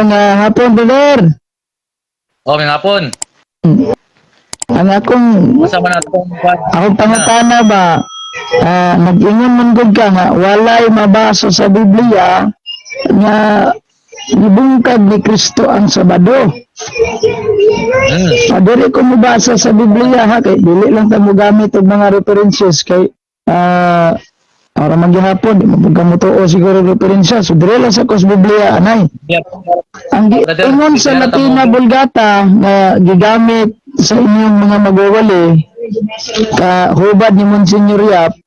Maayong hapon, brother. Oh, may hapon. Ang akong Unsa man atong akong pangutana ba, nag-ingon man gud ka nga walay mabasa sa Biblia nga gibungkag ni Kristo ang Sabado. Dili ko mobasa sa Biblia ha, kay dili lang ta mogamit og mga references kay para man gihapon di mo ka motuo siguro referensya. So dire lang sa kos Biblia anay. Ang giingon sa Latina Vulgata nga gigamit sa inyong mga magwawali ka hubad ni Monsignor Yap,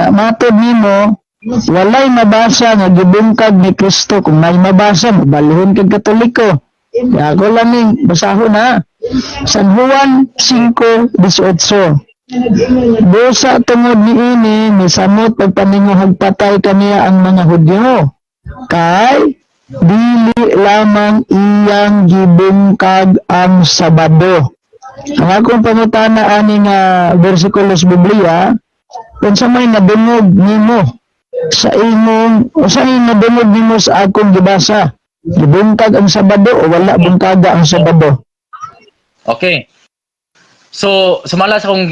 matod nimo walay mabasa nga gibungkag ni Kristo. Kung may mabasa, mabalihon kag Katoliko. Kaya ako lang ning basahon ha. San Juan 5:18. Busa tungod niini misamot pagpaninguhag patay kaniya ang mga Hudyo. Kay dili lamang iyang gibungkag ang Sabado. Ang akong pangutana ani nga bersikulo sa Biblia, unsa may nadungog nimo sa imong, unsa may nadungog nimo sa akong gibasa? Gibungkag ang Sabado o wala bungkaga ang Sabado? Okay. So, sumala sa akong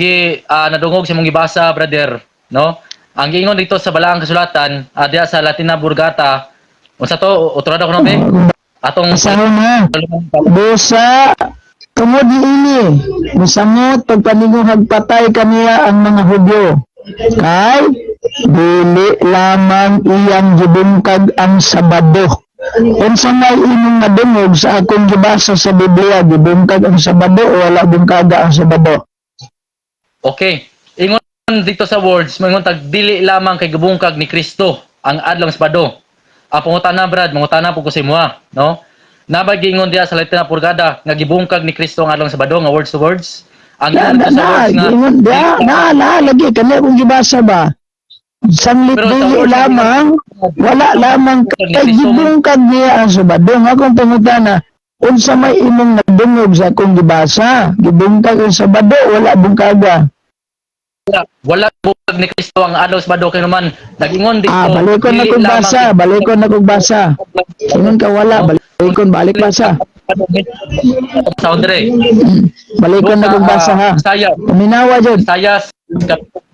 nadungog sa imong gibasa, brother, no? Ang giingon dito sa Balaang Kasulatan, diha sa Latina Vulgata, unsa to? Utrado ko no, be? Atong Basahon na. Busa tungod niini misamot pagpaninguhag patay kaniya ang mga Hudyo. Kay dili lamang iyang gibungkag ang Sabado. Unsa may imong nadungog sa akong gibasa sa Biblia, gibungkag ang Sabado o wala bungkaga ang Sabado? Okay. Ingon dito sa words, moingon tag dili lamang kay gibungkag ni Kristo ang adlong Sabado. Ang pangutana, brad, mangutana po ko sa imoha, no? Nabay giingon diha sa Latina Vulgata nga gibungkag ni Kristo ang adlong Sabado nga words to words? Ang Na ingon na dito sa na words nga ingon na na na lagi kani akong gibasa ba? Sanglit Pero sa dili words lamang, wala lamang kay gibungkag niya ang Sabado. Ang akong pangutana, unsa may imong nadungog sa akong gibasa? Gibungkag ang Sabado, wala bungkaga? Wala bungkag ni Kristo ang adlaw Sabado kay naman nag-ingon dito Ah, balikon na dili kong lamang basa, balikon na kong basa. Ingon ka wala, balikon, balik basa. Sound dire. Balikon na kong basa ha. Isaiah, Paminawa jud. Isaiah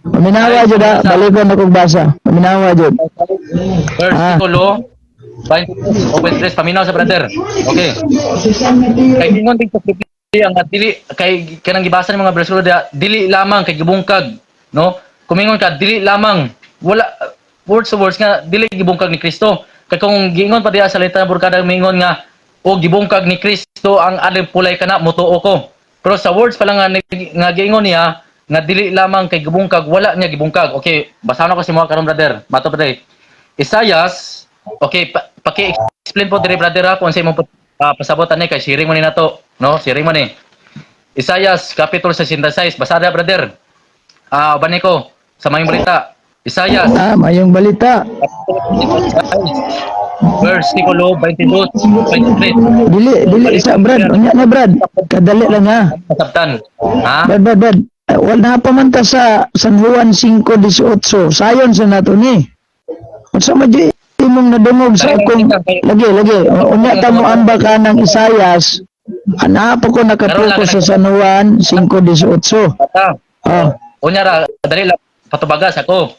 Paminawa jud ha, balikon na kong basa. Paminawa jud. Versikulo 22 o 23, paminaw sa brother. Okay. Kay ingon dito sa Biblia nga dili kay kanang gibasa ni mga bersikulo diha, dili lamang kay gibungkag, no? Kumingon ka dili lamang, wala words to words nga dili gibungkag ni Kristo. Kay kung giingon pa diha sa Latina Vulgata, mingon nga o gibungkag ni Kristo ang adlaw, pulay kana motuo ko. Pero sa words pa lang nga giingon niya nga dili lamang kay gibungkag, wala niya gibungkag. Okay, basahon ako sa mga karon, brother. Mato pa diri. Isaias, okay, paki-explain po dire, brother, ha, kung sa imong pasabot ani kay sharing mo ni nato, no? Sharing mo ni. Isaias kapitulo 66, basada, brother. Bani ko sa mayong balita. Isaias Ah, mayong balita. versikulo 22, 23. Dili, dili isa brad. Unya na, brad. Kadali lang ha. Kasabtan. Ha? Brad, brad, brad. Wala pa man ta sa San Juan 5:18. Sayon sa nato ni. Unsa man di imong nadungog sa akong lagi lagi. Unya ta mo ambak ka ng Isayas. Ana pa ko nakapokus sa San Juan 5:18. Bata. Oh, Unya ra, dali lang patubagas ako.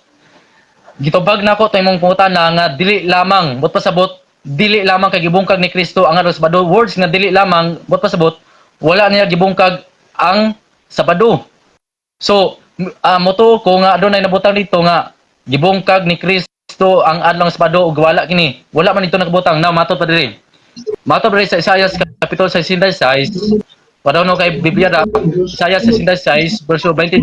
Gitubag na ako to imong pangutana nga dili lamang, but pasabot dili lamang kay gibungkag ni Kristo ang adlaw Sabado. Words nga dili lamang, but pasabot wala niya gibungkag ang Sabado. So, moto ko nga adunay nabutang dito nga gibungkag ni Kristo ang adlaw Sabado ug wala kini. Wala man dito nakabutang. Now matod pa diri. Matod pa diri sa Isaiah kapitulo 66. Padaw no kay Biblia ra, Isaiah 66 verse 22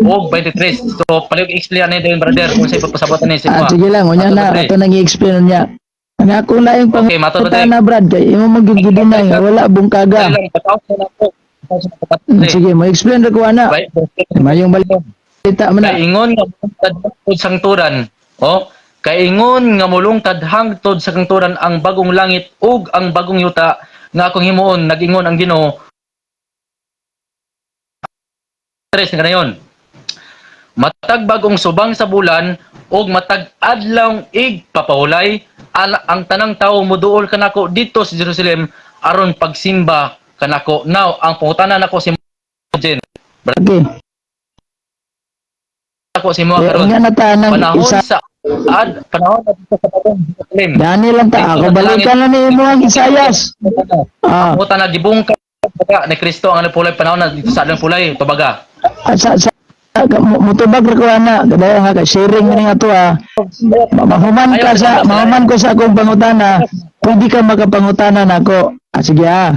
ug 23. So palihog explain ani din, brother, kung sa ipagpasabot ani sa Ah, imo. sige lang, unya Matod na pa diri. ato nang i-explain unya. Ang ako na yung Okay, matod pa diri. pangutana, brad, kay imo magigidinay nga wala bungkaga. Dali lang pataw na ako. Pataw sa mga Sige, mo explain ra ko ana. Mayong balita man na. Kay ingon nga mulungtad hangtod sa kangturan, oh, kay ingon nga mulungtad hangtod sa kangturan ang bagong langit ug ang bagong yuta nga akong himuon, nag-ingon ang Ginoo. Tres nga nayon. Matag bagong subang sa bulan og matag adlaw igpapahulay, ang tanang tawo moduol kanako dito sa Jerusalem aron pagsimba kanako. Now, ang pangutana nako si Jen. Okay. Ako si mo Kaya karon. nga na ta ng Panahon isa sa ad panahon na dito sa bagong Jerusalem. Dani lang ta ako balikan na ni imo ang Isayas. Ah, Pangutana, gibungkag ba ni Kristo ang pulay panahon na dito sa adlaw pulay tubaga? Sa mutubag ra ko ana, kadayon nga kay sharing ni nga to ah. Mahuman ko sa akong pangutana, pwede ka makapangutana nako. Ah, sige ah.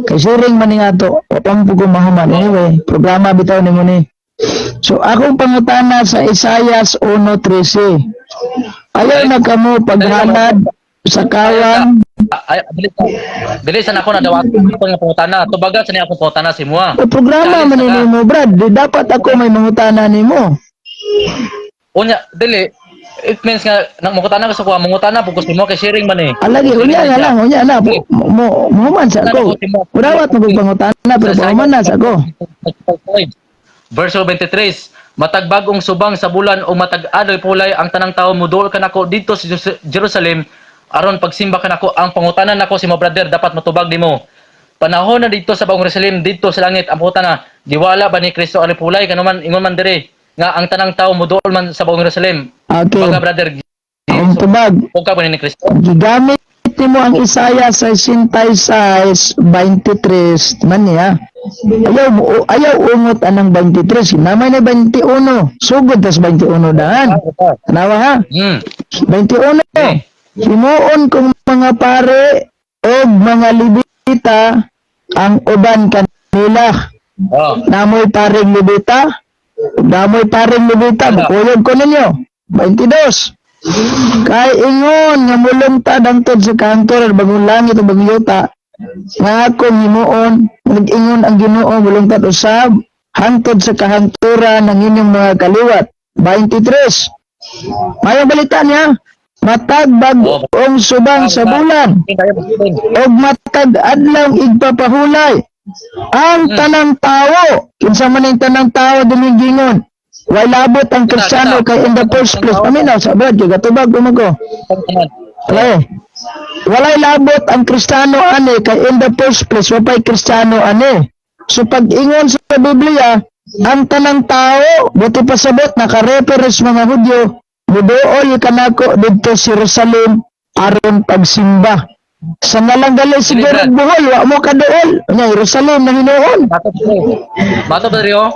Kay sharing man ni nga to, wa pa mo ko mahuman. Anyway, programa bitaw nimo ni. So akong pangutana sa Isayas 1:13. Ayaw na kamo paghalad sa kawan. Ay, dili dili sa nako na dawat ako nga pangutana. Tubaga sa niya akong pangutana si Mua. O, programa man ni nimo, Brad. Di dapat ako may mangutana nimo. Unya, dili, it means nga nang mangutana ka sa kuha, mangutana pud ko si mo kay sharing man eh. Alagi, unya na lang, unya na. Mo, muhuman sa ako. Murawat mo kong pangutana, pero pahuman na sa ako. Verse 23, matag bagong subang sa bulan o matag adlaw pulay, ang tanang tawo moduol kanako dito sa Jerusalem aron pagsimba kanako. Ang pangutana nako si mo, brother, dapat matubag nimo. Panahon na dito sa bagong Jerusalem dito sa langit, ang pangutana, giwala ba ni Kristo ang pulay kanuman ingon man dire nga ang tanang tawo moduol man sa bagong Jerusalem? Okay. Baga, brother, Ang tubag, huwag ka ba ni Kristo? Gigamit nimo ang Isaiah 66:23 man niya. Ayaw ungot anang 23, namay na 21. Sugod tas 21 daan. Tanawa ha. 21. Okay. Himuon kong mga pare og mga Levita ang uban kanila. Oh. Namoy paring Levita? Namoy paring Levita, mukuyog ko ninyo. 22. Kay ingon nga mulungtad hangtod sa kantor bagong langit o bagong yuta nga akong himuon, nag-ingon ang Ginoo, mulungtad usab hangtod sa kahangturan ng inyong mga kaliwat. 23. Mayong balita niya, matag bag-ong subang sa bulan og matag adlaw igpapahulay, ang tanang tawo, kinsa man ang tanang tawo dumigingon, way labot ang Kristiyano kay in the first place, paminaw sa brad kay gatubag ko man ko. Walay. Walay labot ang Kristiyano ani kay in the first place wapay Kristiyano ani. So pag ingon sa Biblia, ang tanang tao, buti pasabot naka-reference mga Hudyo, muduol kanako didto sa Jerusalem aron pagsimba. Sa nalang gali siguro Brad. Bohol, wa mo kaduol. Nya Jerusalem na hinuon. Bato Bato ba rio?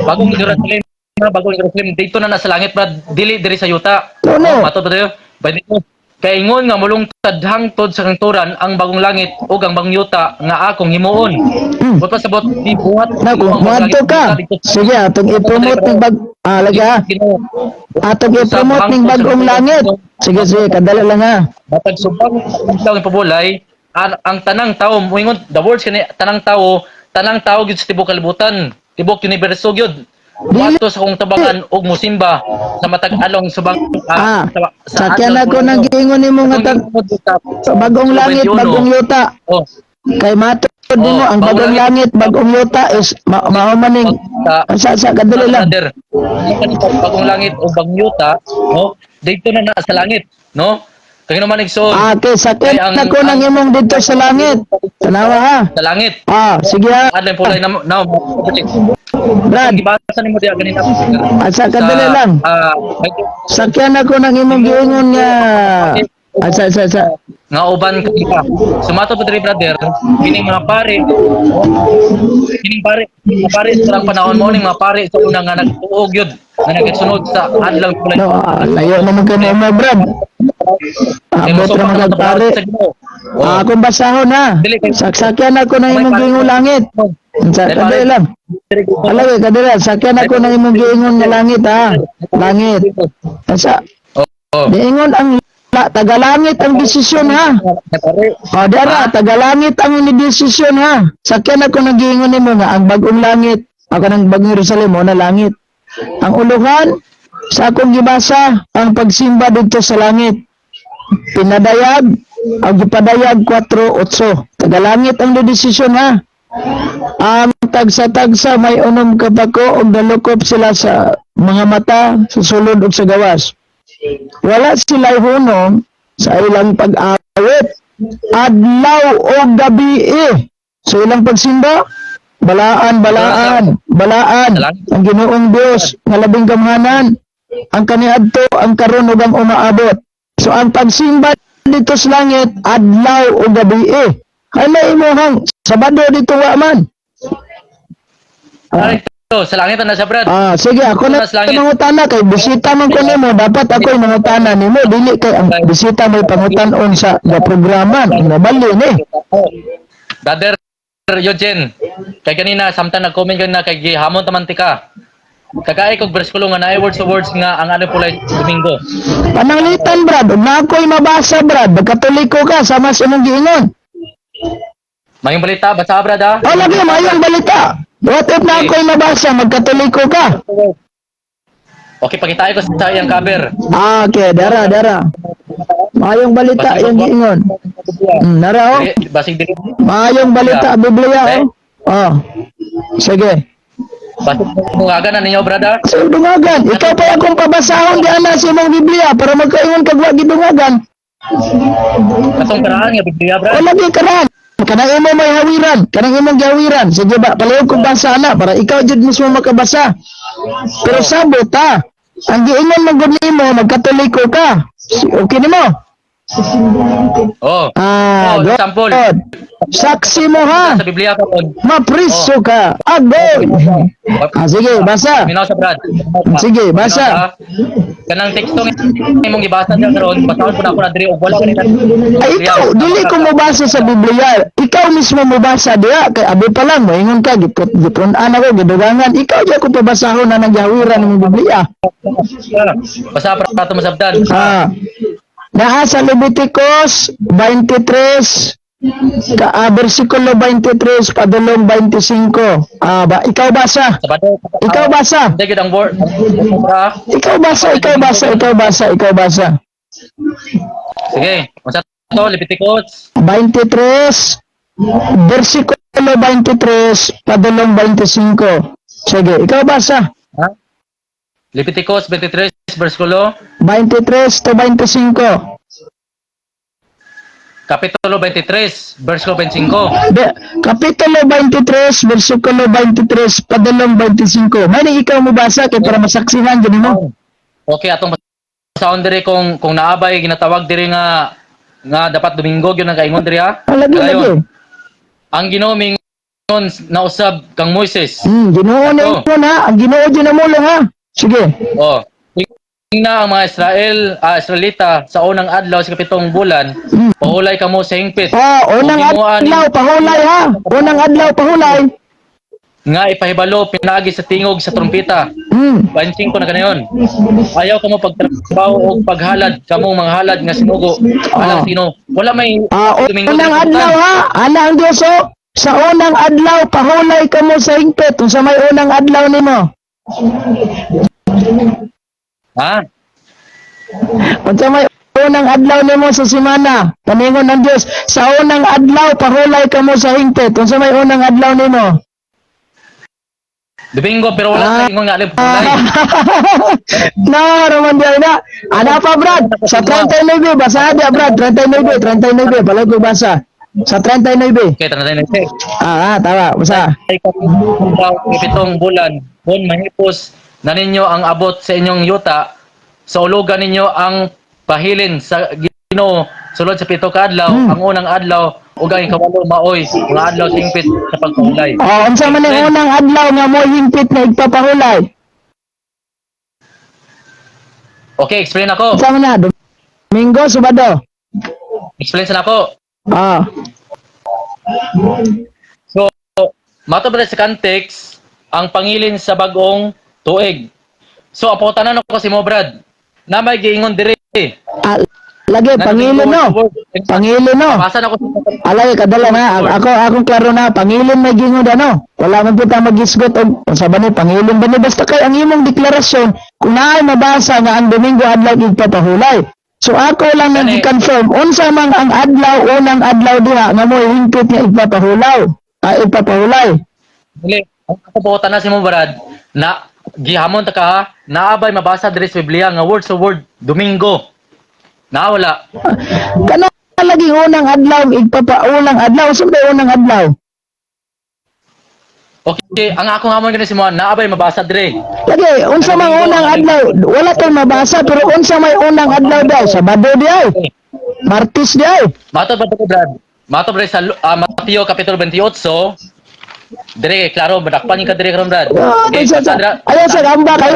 Bagong Jerusalem, bagong Jerusalem dito na nasa langit, brad, dili diri sa yuta. No, no. Oh, Bato ba rio? Pwede ko. Kay ingon nga mulungtad hangtod sa kangturan ang bagong langit ug ang bagong yuta nga akong himuon. Buot pa sabot di buhat Na kung moadto ka. Sige, atong i-promote ning bag ah, lagi ah. Ginoo. Atong i-promote ning bagong langit. Sige, sige, kadala lang ha. Matag subang sa adlaw pabulay, ang tanang tawo moingon, the words kani tanang tawo gyud sa tibuok kalibutan, tibuok universo gyud. Dili. Wato sa kong tabangan og musimba sa matag along subang Ah, sa sakyan adlaw ako nang giingon nimo nga sa bagong langit, bagong yuta. Oh, Kay matod nimo Oh, ang bagong bagong langit, bagong yuta is mao man ning sa sa kadali lang. Brother, bagong langit o bagong yuta, no? Dito na na sa langit, no? Kaya naman igsoon Ah, okay, sakyan Kay ako nang imong dito sa langit. Tanawa ha. Sa langit. Ah, sige ha. Adlaw pulay na na. Brad, Gibasa nimo diya ganina. asa kadali lang. Ah, Sakyan ako nang imong giingon nga asa asa asa. Nga uban ka. Sumato pa diri, brother, kining mga pare, kining pare, mga pare sa lang panahon mo ning mga pare sa una nga nagtuog yun, nga nagsunod sa adlaw pulay. No, ah, layo naman kay mo, Brad. Kay Abot mosupak ra ang magag pare. sa Ginoo. Oh. Ah, akong basahon ha. Saksakyan ako ng imong giingon langit. Sa kadali lang. Alawi, kadali lang. Sakyan ako ng imong giingon nga langit ha. Langit. Asa, Oh. giingon ang tagalangit ang desisyon ha. Pare, O, dara, tagalangit ang desisyon ha. Sakyan ako ng giingon nimo nga ang bagong langit, ako ng bagong Jerusalem, mo na langit. Ang uluhan, sa akong gibasa, ang pagsimba dito sa langit. Pinadayag, ang gipadayag 4:8. Tagalangit ang desisyon ha. Ang tagsa-tagsa may unom ka pako og nalukop sila sa mga mata sa sulod ug sa gawas. Wala sila hunong sa ilang pag-awit adlaw o gabi sa ilang pagsimba. Balaan, balaan, balaan ang Ginoong Dios nga labing gamhanan, ang kaniadto, ang karon ug ang umaabot. So ang pagsimba dito sa langit, adlaw o gabi. Hala, imuhang Sabado dito wa man. Ah, ito, sa langit na siya, Brad. Ah, sige, ako na Sa langit. mangutana kay bisita man ko nimo, dapat ako'y mangutana nimo, dili kay ang bisita may pangutan-on sa ga programa, nabali ni. Brother Eugene, kay kanina samtang nag-comment ka na kay gihamon taman ti ka. Kagay kog bersikulo nga naay words to words nga ang ano pulay Domingo. Pananglitan, Brad, ug na ako'y mabasa, Brad, magkatoliko ka sama sa imong giingon. Mayong balita, basa, Brad, ha. O lagi mayong balita. What if na ako'y mabasa, magkatoliko ka? Okay, pakitayo ko sa iyang cover. Ah, okay, dara, dara. Mayong balita yung giingon. Nara oh. Dili, basig dili. Mayong balita Biblia oh. Oh. Sige. Basig mungagan na ninyo, Brad, ha. Sa dungagan, ikaw pa akong pabasahon di ana sa imong Biblia para magkaingon kag wa gidungagan. Katong karaan nga Biblia, Brad. O lagi karan. Kanang imo may hawiran, kanang imong gihawiran. Sige ba, palihog kong basa ana para ikaw jud mismo makabasa. Pero sabot ha. Ang giingon man gud nimo, magkatoliko ka. Okay nimo? Oh. Ah, Oh, good. example. Saksi mo ha. Sa Biblia karon. Mapriso ka. Agoy. Ah, sige, basa. Minaw sa, Brad. Sige, basa. Minaw sa. Kanang teksto nga imong gibasa diyan karon, basahon po na ako na diri og wala ka nila. Ay, ikaw, dili ko mobasa sa Biblia. Ikaw mismo mobasa diya. Kay abi pa lang, moingon ka, gipun-an ako, gidugangan. Ikaw diya ko pabasahon na nangyawiran ng Biblia. Basa para ato masabdan. Ah. Naa sa Leviticus 23 ka versikulo 23 padulong 25. Ah, ba, ikaw basa. Sabado. Ikaw basa. Hindi gyud ang word. Ikaw basa, ikaw basa, ikaw basa, ikaw basa. Sige, unsa to Leviticus? 23 versikulo 23 padulong 25. Sige, ikaw basa. Ha? Leviticus 23 versikulo 23 to 25. Kapitulo 23 versikulo 25. De, Kapitulo 23 versikulo 23 padulong 25. May ikaw mo basa kay para masaksihan gani mo. Okay, atong basahon diri kung naabay ginatawag diri nga nga dapat Domingo gyud ang kaingon diri ha. Ah, lagi lagi. Dayon. Ang Ginoo mingon na usab kang Moises. Ginoo na Ato. imo na, ang Ginoo jud na mulong ha. Sige. Oh. Tingna ang mga Israel, Israelita sa unang adlaw sa kapitong bulan, pahulay kamo sa hingpit. Oh, unang Kung himuan adlaw pahulay ha. Unang adlaw pahulay. Nga ipahibalo pinaagi sa tingog sa trumpeta. 25 na kanayon. Ayaw kamo pagtrabaho o paghalad kamo mga halad nga sinugo. Alang sino. Wala may Ah, Domingo unang sa adlaw ha. Ana ang Dios oh. Sa unang adlaw pahulay kamo sa hingpit. Unsa may unang adlaw nimo? Ha? Unsa may unang adlaw nimo sa semana? Paningon ng Dios, sa unang adlaw pahulay kamo sa hingpit. Unsa may unang adlaw nimo? Domingo pero wala sa ingon nga alip pahulay. No, Roman di na. Ana pa, Brad, sa 39 basa dia, Brad, 39, 39 palay ko basa. Sa 39. Okay, tanatin natin. Ah, tama, basa. Ay kapitong bulan, kung mahipos na ninyo ang abot sa inyong yuta, sa ulugan ninyo ang pahilin sa Ginoo sulod sa 7 ka adlaw, ang unang adlaw ug ang ikawalo maoy mga adlaw sa hingpit sa pagpahulay. Oh, unsa man ang unang adlaw nga mo hingpit na igpapahulay? Okay, explain ako. Unsa man na? Domingo, Sabado. Explain sa nako. Ah, So, mato ba sa context, ang pangilin sa bagong tuig. So, ang pangutanan ko si mo, Brad, na may giingon diri. Ah, lagi pangilin no. Pangilin no. Basa na ko sa Alay kadala na ako akong klaro na pangilin may gingod ano. Wala man pud ta magisgot og unsa ba ni pangilin ba ni basta kay ang imong deklarasyon kung naay mabasa nga ang Domingo adlaw igpapahulay. So ako lang nang Gani. gi-confirm unsa man ang adlaw unang adlaw diha nga mo hingpit nga igpapahulaw. Ah, igpapahulay. Dili, ang ako pangutanan si mo, Brad, na gihamon ta ka ha, Naa bay mabasa diri sa Biblia nga word sa word Domingo? Naa, wala? Kana lagi unang adlaw, igpapaunang adlaw, sa may unang adlaw. Okay, ang akong hamon gani sa imo, naa bay mabasa diri? Lagi, unsa may unang adlaw, wala tay mabasa, pero unsa may unang adlaw daw, Sabado di ay. Martes di ay. Matod ba ko, Brad? Matod ba sa Mateo kapitulo 28? Dire klaro, madakpan ka dire karon, Brad. Ah, Okay, sa, basta ayaw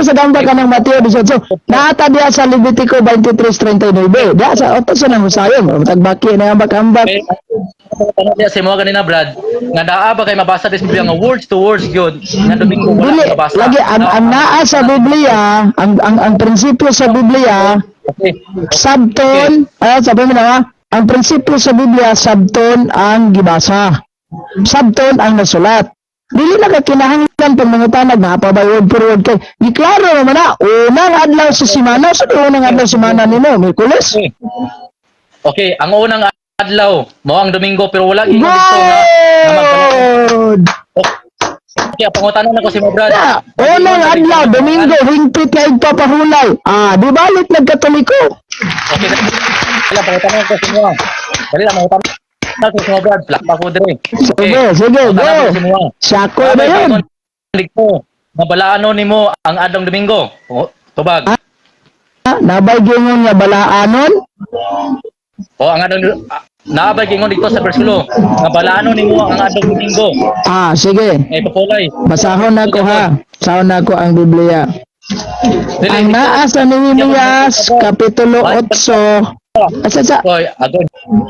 sa gamba ka ng Mateo 18. Naata diya sa Levitico 23:39. Diya sa oto sa nang usayon, tagbaki na ambak-ambak. Okay. Tanong niya sa imo ganina, Brad, nga naa ba kay mabasa diri sa Biblia nga words to words gyud nga Domingo? Wala Dili, mabasa. lagi ang naa sa Biblia, ang prinsipyo sa Biblia, sabton, ay sabi mo na ha, ang prinsipyo sa Biblia, sabton ang gibasa. Sabton ang nasulat. Dili na ka kinahanglan pag mangutanag na pa ba word for word kay giklaro naman na unang adlaw sa semana. Sa unang adlaw sa semana nimo, Miyerkules. Okay. Okay, ang unang adlaw mao ang Domingo, pero wala ingon dito nga magbalaan. Good. Okay, pangutana na ko si mo, Brad. Na, unang adlaw Domingo, hingpit nga igpapahulay. Ah, di balit nagkatoliko. Okay, dali lang, pangutana ko sa mo. Dali lang, pangutana ko sa mo, Brad. Plak pa ko dire. Sige, sige, go. Pangutana ko sa mo. Sako na yun. Dito, mabalaano nimo ang adlong Domingo? O, tubag. Ah, nabay gingon nga balaanon? O ang adlong naabay gingon dito sa bersikulo nga balaano nimo ang adlong Domingo. Ah, sige. Ay papulay. Basahon na ko ha. Basahon na ko ang Biblia. Dili, Ang naa sa Nehemias, Kapitulo 8. Asa sa? Oy, agon.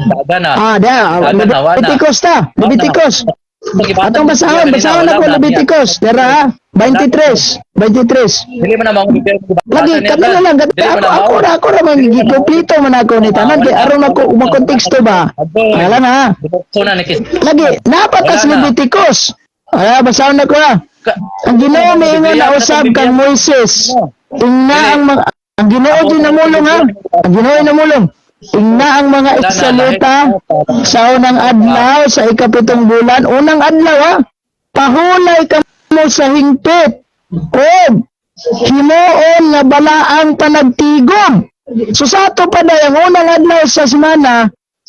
Daga na. Ah, da. Daga na, wala. Leviticus ta. Leviticus. Atong basahon, basahon na ko Leviticus. Dara ha. 23. 23. Dili man na mao. Lagi, kada na lang. Kada, ako ra man, kompleto man ako ni tanan. Kay aron ako, makonteksto ba? Wala na ha. So na ni Lagi, napatas Wala na. Leviticus. Ay, basahon na ko ha. Ang Ginoo miingon na usab kang Moises. Ingna ang mga ang Ginoo di namulong ha. Ang Ginoo namulong. Ingna ang mga Israelita sa unang adlaw sa ikapitong bulan, unang adlaw ha. Pahulay kamo sa hingpit. Og himuon nga balaang panagtigom. So sa ato pa day, ang unang adlaw sa semana,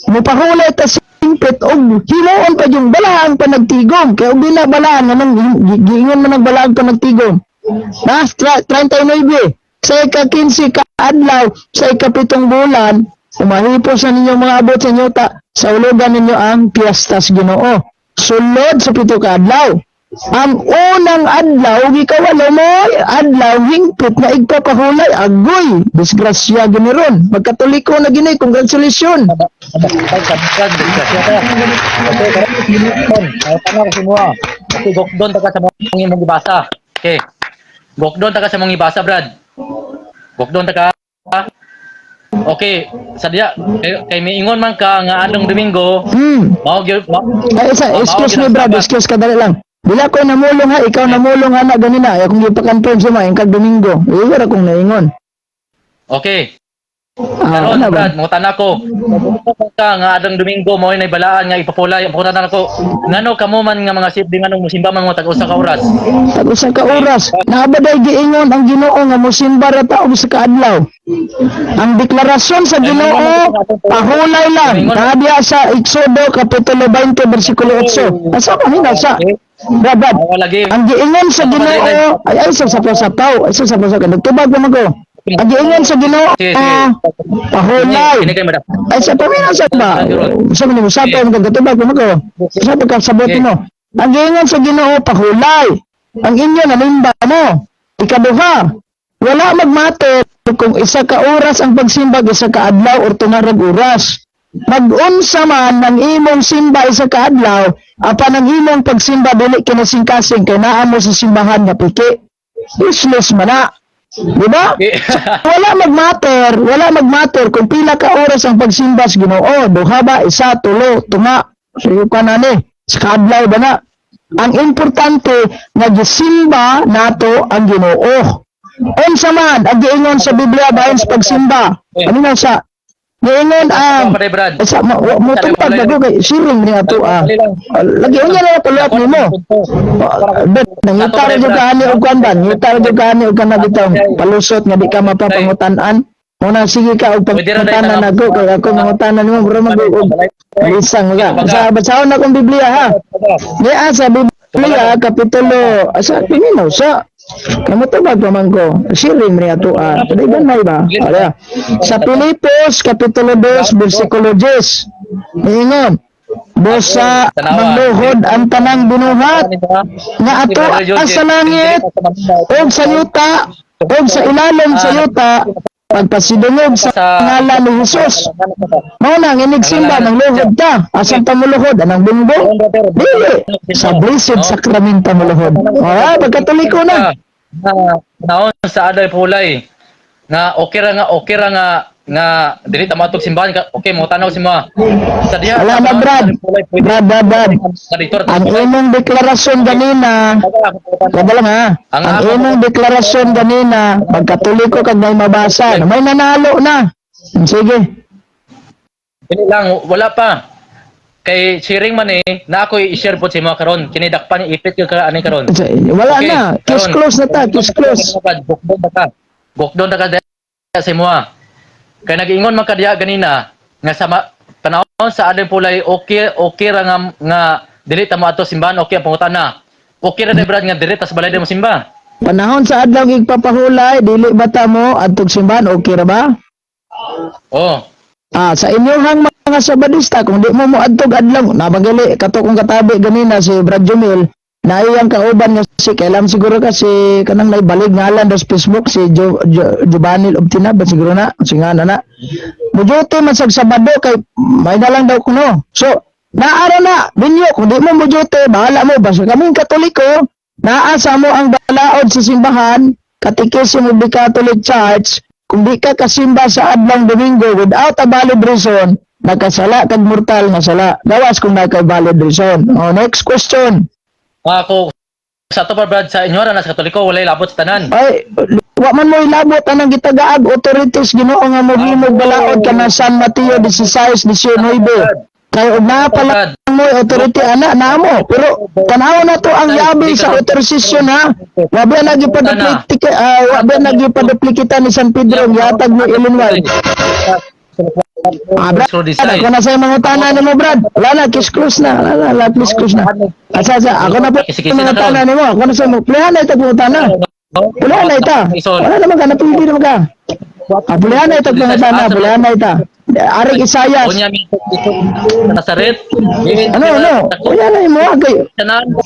mupahulay ta sa hingpit og himuon pa yung balaang panagtigom. Kay og di na balaan anong giingon man ang balaang panagtigom. Na 39 sa ika-15 ka adlaw sa ikapitong bulan, umahipos na ninyong mga abot sa inyo ta sa ulogan ninyo ang piyesta sa Ginoo. Sulod sa 7 ka adlaw. Ang unang adlaw, gikawalo mo, adlaw, hingpit na igpapahulay, agoy, disgrasya giniron. Magkatoliko na gini, congratulations. Okay, tama ko simuha. Okay, gokdon ta ka sa mong imong gibasa. Okay. Gokdon ta ka sa mong gibasa, Brad. Gokdon ta ka. Okay, sa diya kay miingon man ka nga adlong Domingo, mao gyud Ay, isa, mao excuse gyud me, ang Brad, Sabat. Excuse ka, dali lang. Dila ko namulong ha, ikaw namulong ha na ganina, ay akong gipa-confirm sa mga kag Domingo. Iyo ra kong naingon. Okay. Ah, Karon, ano ba? Brad, mangutana ko. Mangutana ka nga adlong Domingo mao nay balaan nga ipapulay. Mangutana ko, ngano kamo man nga mga sibling, nganong musimba man mo tag usa ka oras? Tag usa ka oras. Naabaday giingon ang Ginoo nga mosimba ra ta og sa kaadlaw. Ang deklarasyon sa Ginoo, pahulay lang. Nadia sa Exodo kapitulo 20 bersikulo 8. Asa pa hina sa? Brad, Brad. Awa lagi. Ang giingon sa Ginoo ay ay sa sapaw-sapaw, ay sa sapaw-sapaw. Nagtubag naman ko. Ang giingon sa Ginoo, Sige, sige. pahulay. Kini kay madam. Ay sa pamina sa ba? Sa mga usapay mo katubag mo ko. Sa pagkasabot mo. Ang giingon sa Ginoo, pahulay. Ang inyo nalimba mo. Ikaduha, wala magmatter kung isa ka oras ang pagsimbag, isa ka adlaw or tungarag oras. Mag-unsa man ang imong simba isa ka adlaw, apan ang imong pagsimba dili kinasingkasing kay naa mo sa simbahan nga piki. Useless man na. Di ba? Okay. Wala magmatter kung pila ka oras ang pagsimba sa Ginoo. Duha ba, isa, tulo, tunga, sige ka na ni. Sa kaadlaw ba na? Ang importante nga gisimba nato ang Ginoo. Unsa man ang giingon sa Biblia bahin sa pagsimba? Ano nga sa? Niingon ang Ako pa, Brad. Sa mo mo tubag na ko kay siring ni ato ah. Lagi unya na follow up nimo. Bet nangita ra jud ka ani og kuan ba? Ngita ra jud ka ani og kana bitong palusot nga di ka mapapangutan-an. Muna sige ka og pangutana nako kay ako mangutana nimo mura man og lisang ka. Sa basahon na akong Biblia ha. Niya sa Biblia kapitulo asa piminaw sa kamo tubag pa man ko. Siring ni ato ah. Pwede may ba? Ala. Sa Pilipos kapitulo 2 bersikulo 10. Niingon, "Busa mangluhod ang tanang binuhat nga ato ang sa langit ug sa yuta ug sa ilalom sa yuta pagpasidungog sa ngalan ni Jesus." Mao na ang inig simba mangluhod ta. Asan ta muluhod? Anang bungbo? Dili. Sa Blessed Sacrament ta muluhod. Ah, pagkatoliko na. Na naon sa aday pulay nga okay ra nga nga dili ta moadtog simbahan ka, okay mo tanaw si mga sa diha Wala na, Brad. Brad, Brad, Brad. Ang imong deklarasyon ganina, kada lang ha. Ang imong deklarasyon ganina, pagkatoliko kag may mabasa, na may nanalo na. Sige. Dili lang, wala pa kay sharing man eh na ako i-share po sa mga karon kini dakpan ipit yung ka ani karon. Wala na. Case close na ta. Case close. Bukdon na ka. Bukdon na ka diha sa imuha. Kay nag-ingon man ka diha ganina nga sa panahon sa ading pulay okay okay ra nga nga dili ta moadto simbahan, okay ang pangutana. Okay ra na brad nga dili ta sa balay mo simba. Panahon sa adlaw igpapahulay, dili ba ta mo adtog simbahan, okay ra ba? Oh. Ah, sa inyong mga Sabadista, kung di mo moadtog adlaw, nabagali kato kong katabi ganina si Brad Jumil, na iyang kauban nga si kailam siguro kasi kanang naibalig ngalan sa Facebook si Jubanil Obtina ba siguro na si nga na na. Mujuti man sag Sabado kay may na lang daw kuno. So, naara na ninyo kung di mo mujuti, bahala mo basta kaming Katoliko, naa sa mo ang balaod sa simbahan, Catechism of the Catholic Church, kung di ka kasimba sa adlong Domingo without a valid reason, nakasala kag mortal nga sala. Gawas kung naa kay valid reason. Oh, next question. Ako sa to pa brad sa inyo ra na sa Katoliko walay labot sa tanan. Ay, wa man mo ilabot anang gitagaag authorities Ginoo nga mohimog balaod ka San Mateo 16:19. Kay og naa pala mo authority ana na mo. Pero tanaw na to ang yabi sa authorization ha. Wa ba nagipaduplicate wa ba nagipaduplicate ni San Pedro ang yatag ni Ellen White. Ah, Brad, ako na sa'yo mangutana nimo, Brad. Wala na, kiss close na. Wala na, wala, kiss close na. Asa, asa, ako na po mangutana nimo. Ako na sa'yo. Pulihan na ito pangutana. Pulihan na ito. Wala naman ka, napili naman ka. Ah, pulihan na ito pangutana. Pulihan na ito. Arik Isayas. Unya mi sa Nazaret. Ano, ano? Wala na mo kay. Tanan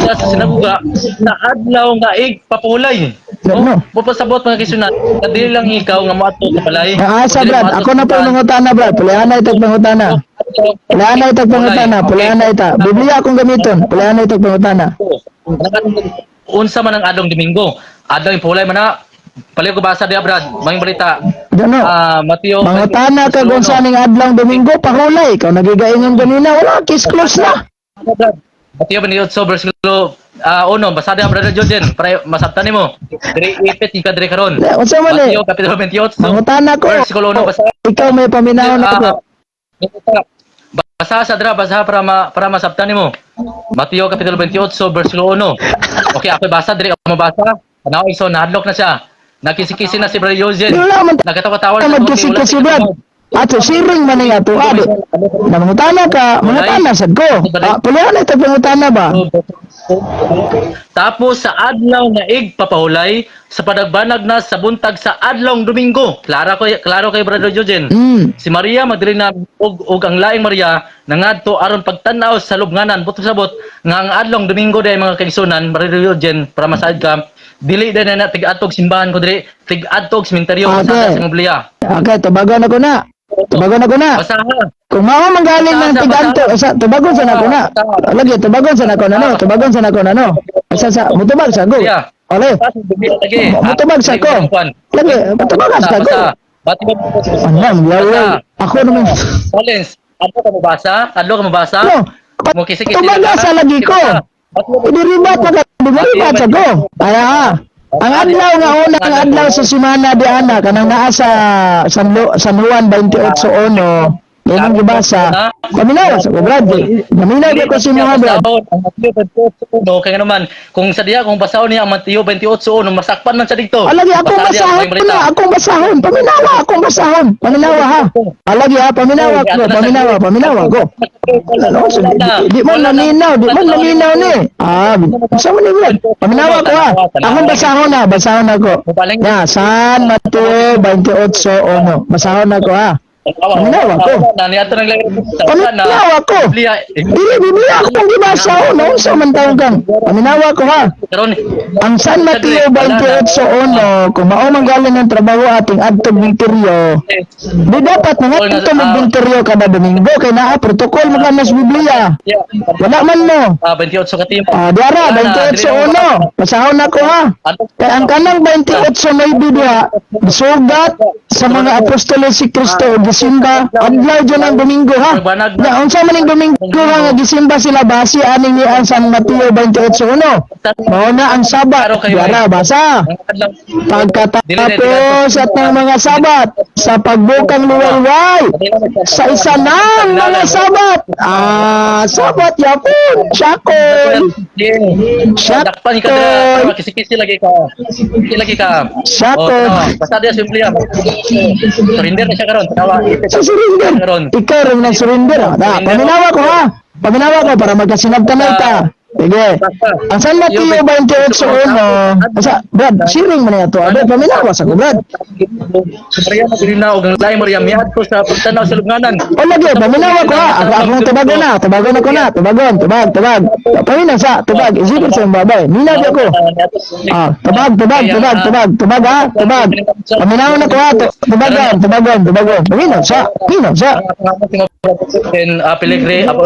sa sinagoga sa adlaw nga igpapulay. Ano? Mupasabot mga kisunan, kadili lang ikaw nga moadto sa balay. Ah, asa, Brad. Ako na po mangutana, Brad. Pulihan na ito pangutana. Pulihan na ito pangutana. Pulihan na ito. Biblia akong gamiton. Pulihan na ito pangutana. Unsa man ang adlong Domingo? Adlong pulay man na. Paliw ko basa diha Brad, may balita. Ano? Ah, Mateo. Mangutana ka kung saan ang adlong Domingo, pahulay. Ikaw nagigaingon ganina, wala, kiss close na. Mateo 28 versikulo 1, basa diha Brother Jordan para masabtan nimo. Diri ipit ka diri karon. Unsa man eh? Mateo kapitulo 28. Mangutana ko. Versikulo 1 basa. Ikaw may paminahon ako. Basa sa dra, basa para para masabtan nimo. Mateo kapitulo 28 versikulo 1. Okay, ako basa diri ako mabasa. Tanaw iso nahadlok na siya. Nakisikisi na si Brother Joseph. Wala man Nagkatawa-tawa ta magkisi-kisi, Brad. Ato siring man nga to adi. Na mangutana ka, mangutana sad ko. Ah, pulihan na ito pangutana ba? Tapos sa adlaw nga igpapahulay sa panagbanag na sa buntag sa adlong Domingo. Klaro ko klaro kay Brother Jojen. Si Maria Magdalena ug ang laing Maria nangadto aron pagtan-aw sa lubnganan buto sabot nga ang adlong Domingo day mga kaigsunan Brother Jojen para masaad ka dili day na tig-adtog simbahan ko diri tig-adtog sementeryo Okay. sa Biblia. Okay, tubagon ako na. Tubagon ako na. Basaha. Kung mao manggaling ng tiganto, sa tubagon sa nako na. Lagi tubagon sa nako na no, tubagon sa nako na no. Sa sa mutubag sa go. Ole. Mutubag sa ko. Lagi mutubag sa ko. Ano, yaw. Ako naman. Collins, ano ka mabasa? Ano ka mabasa? No. Tubag sa lagi ko. Idiribat pa ka, diribat sa ko. Ay ah. Ang adlaw nga unang adlaw sa semana di ana kanang naa sa San Juan 28:1 imong gibasa. Paminaw sa ko, Brad. Paminaw di ko si mga Brad. Ang Mateo 28:1 kaya naman kung sa diha kung basahon niya ang Mateo 28:1, masakpan man sa dito. Alagi akong Basa diha, basahon may balita. na, akong basahon. Paminawa, akong basahon. Paminawa ha. Alagi ha, paminawa ko, paminawa, paminawa ko. Ano, so, di mo naminaw, di mo naminaw ni. Ah, sa mo ni, Brad? Paminawa ko ha. Akong basahon na, basahon ako. Ya, San Mateo 28:1. Basahon ako ha. Paminawa ko. Na niadto nang lagi. Paminawa ko. Biblia. Dili Biblia akong gibasa no, unsa man taong kang. Paminawa ko ha. Karon Ang San Mateo 28:1, kung mao man galing ang trabaho ating adtog minteryo, di dapat mga adto mag minteryo kada Domingo kay naa protocol mo ka sa Biblia. Wala man mo. Ah, 28 ka team. Ah, diara 28:1. Basahon nako ha. Kay ang kanang 28:9 diha, sugat sa mga apostoles si Kristo ug gisimba adlaw dyan ang Domingo ha. Na unsa man ning Domingo ha nga gisimba sila base ani ni ang San Mateo 28:1. Mao na ang Sabat. Diara basa. Pagkatapos at ng mga Sabat sa pagbukang liwayway sa isa ng mga Sabat. Ah, Sabat yapon, Shakol. Dakpan ka dira, kisi-kisi lagi ka. Kisi lagi ka. Shakol. Oh, basta diya simple ya. Surrender na siya karon. Tanawa. Sa surrender. Ikaw rin na surrender. Ah. Na, paminawa ko ha. Paminawa ko para magkasinabtanay ta. Sige. Ang San Mateo 28:1, asa, Brad, sharing man na ito. Brad, paminawa sa ko, Brad. Maria Magdalena og ang lahi Maria miadto sa pagtanaw sa lubnganan. O lagi, paminawa ko ha. Ako, akong tubagon na. Tubagon ako na. Tubagon, tubag, tubag. Paminaw sa, tubag. Isipin sa iyong babay. Minaw ako. Ah, tubag, tubag, tubag, tubag, tubag ha, tubag. Paminaw na ko ha, tubagon, tubagon, tubagon. Paminaw sa, paminaw sa. Then Pelegre apo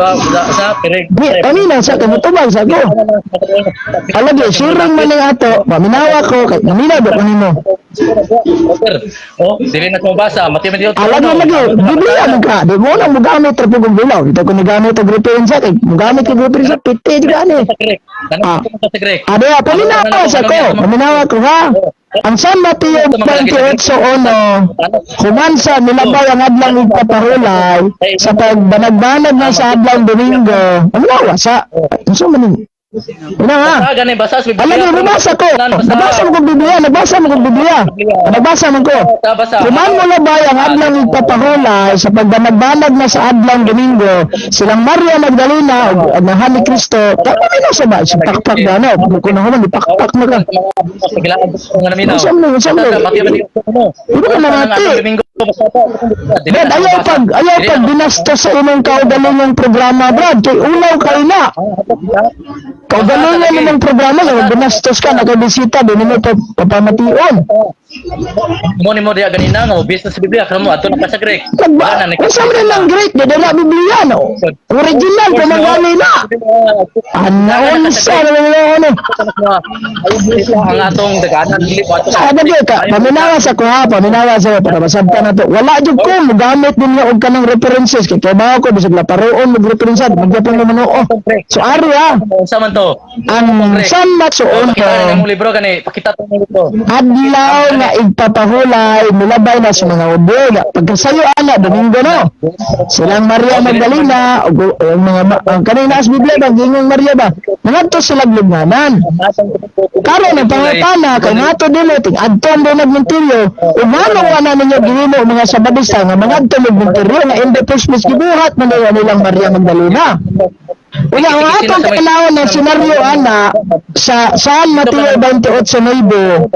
sa Peleg. Paminaw sa, kaya tubag sa ko. Alagi, sharing man ang ato. Paminawa ko, kay naminaw ba kanino? Oh, dili na ko mabasa. Mati mati. Alagi, lagi, Biblia mo ka. Di mo na mugamit ra pug bilaw. Dito ko nigamit og referensya kay mugamit kag referensya piti jud ani. Sa Greek. Ah. Sa Greek. Ade, paminawa sa ko. Paminawa ko ha. Ang San Mateo 28:1, human sa nilabay ang adlang igpapahulay sa pagbanag-banag na sa adlang Domingo. Paminawa sa. Unsa man ni? Una ha. Basa gani basa sa Biblia. Alam mo, nabasa ko. Nabasa mo kong Biblia, nabasa mo kong Biblia. Nabasa mo ko. Basa, basa. Human mo labay ang adlang igpapahulay sa pagbanag-banag na sa adlang Domingo, silang Maria Magdalena ug anahan ni Kristo. Paminaw sa ba? Sa pakpak na ano? Kung na human, ipakpak na ka. Unsa man, unsa man. Hindi ka namati. Brad, ayaw pag binastos sa imong kaugalingong programa, Brad. Kay ulaw kay na. Kaugalingan nimong programa, yung binastos ka, nakabisita, di mo pa papamation. Mo ni mo diya ganina nga business sa Biblia kamo ato na ka sa Greek. Nagba, unsa man lang Greek, di na Biblia, no? Original, pumagali na. Ana, unsa naman na ano? Ang atong daganan dili po ato. Sa ano ka, paminawa sa ko ha, paminawa sa para masabtan na to. Wala jud ko mogamit ninyo og kanang references kay kay bawo ko bisag laparoon mag referensa, magyapon mo manuo. So ari ha, Unsa man to? ang San Mateo Pakita na imong libro gani, pakita tong libro. Adlaw nga igpapahulay milabay na sa mga Hudyo nga pagkasayo ana Domingo no. Silang Maria Magdalena ug ang mga ang kanina sa Biblia ba gingong Maria ba mangadto sila lubnganan. Karon ang pangutana kay ngadto dili ting adto ang nagmenteryo ug nganong wala ninyo gihimo ang mga Sabadista nga mangadto magmenteryo nga in the first place gibuhat man nila nilang Maria Magdalena. Unya ang atong kailawon ng senaryo ana sa San Mateo 28:9,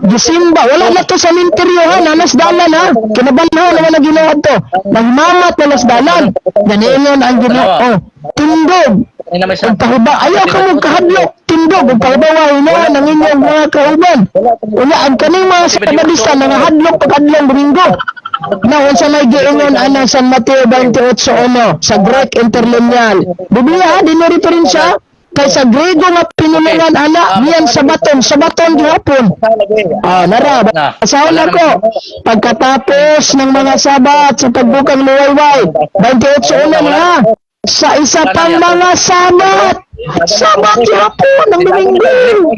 gisimba wala na to sa minteryo ha, nanas dalan ha, kinabanhaw naman ang Ginoo to, nagmamat na nas dalan, ganingon ang Ginoo, "Tindog Kanina may ug pahuba, ayaw ka mo kahadlok, tindog ug pahubawa hinuon ang inyong mga kauban." Unya ang kaning mga Sabadista nangahadlok pag adlong Domingo na unsa may giingon ana San Mateo 28:1 sa Greek interlineal Biblia ha, di referensya kay sa Grego nga pinulungan ana niyan sabaton, sabaton gihapon. Ah, nara, basahon ako. Pagkatapos ng mga Sabat sa pagbukang liwayway, 28:1 na ha. Sa isa pang mga Sabat. Sabat yapon ang Domingo.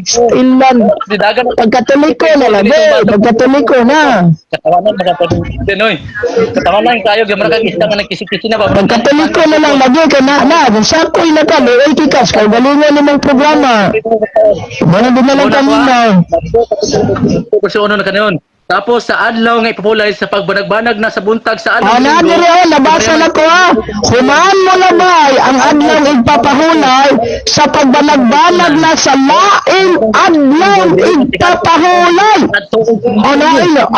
Stilan. Didagan Pagkatoliko na lang, eh. Pagkatoliko na. Katawanan mga pag oy. Katawanan kayo gamra kag isda nga nagkisi-kisi na ba. Pagkatoliko na lang lagi ka na na. Sakoy na ka, luoy kikas kay galingan nimong programa. Muna din na lang kami na. Verse 1 na kanon. Tapos sa adlaw nga ipapulay sa pagbanag-banag na sa buntag sa adlaw. Ah, na diri oh, nabasa na ko ah. Humaan mo na bay ang adlaw igpapahulay sa pagbanag-banag na sa laing adlaw igpapahulay. Oh, na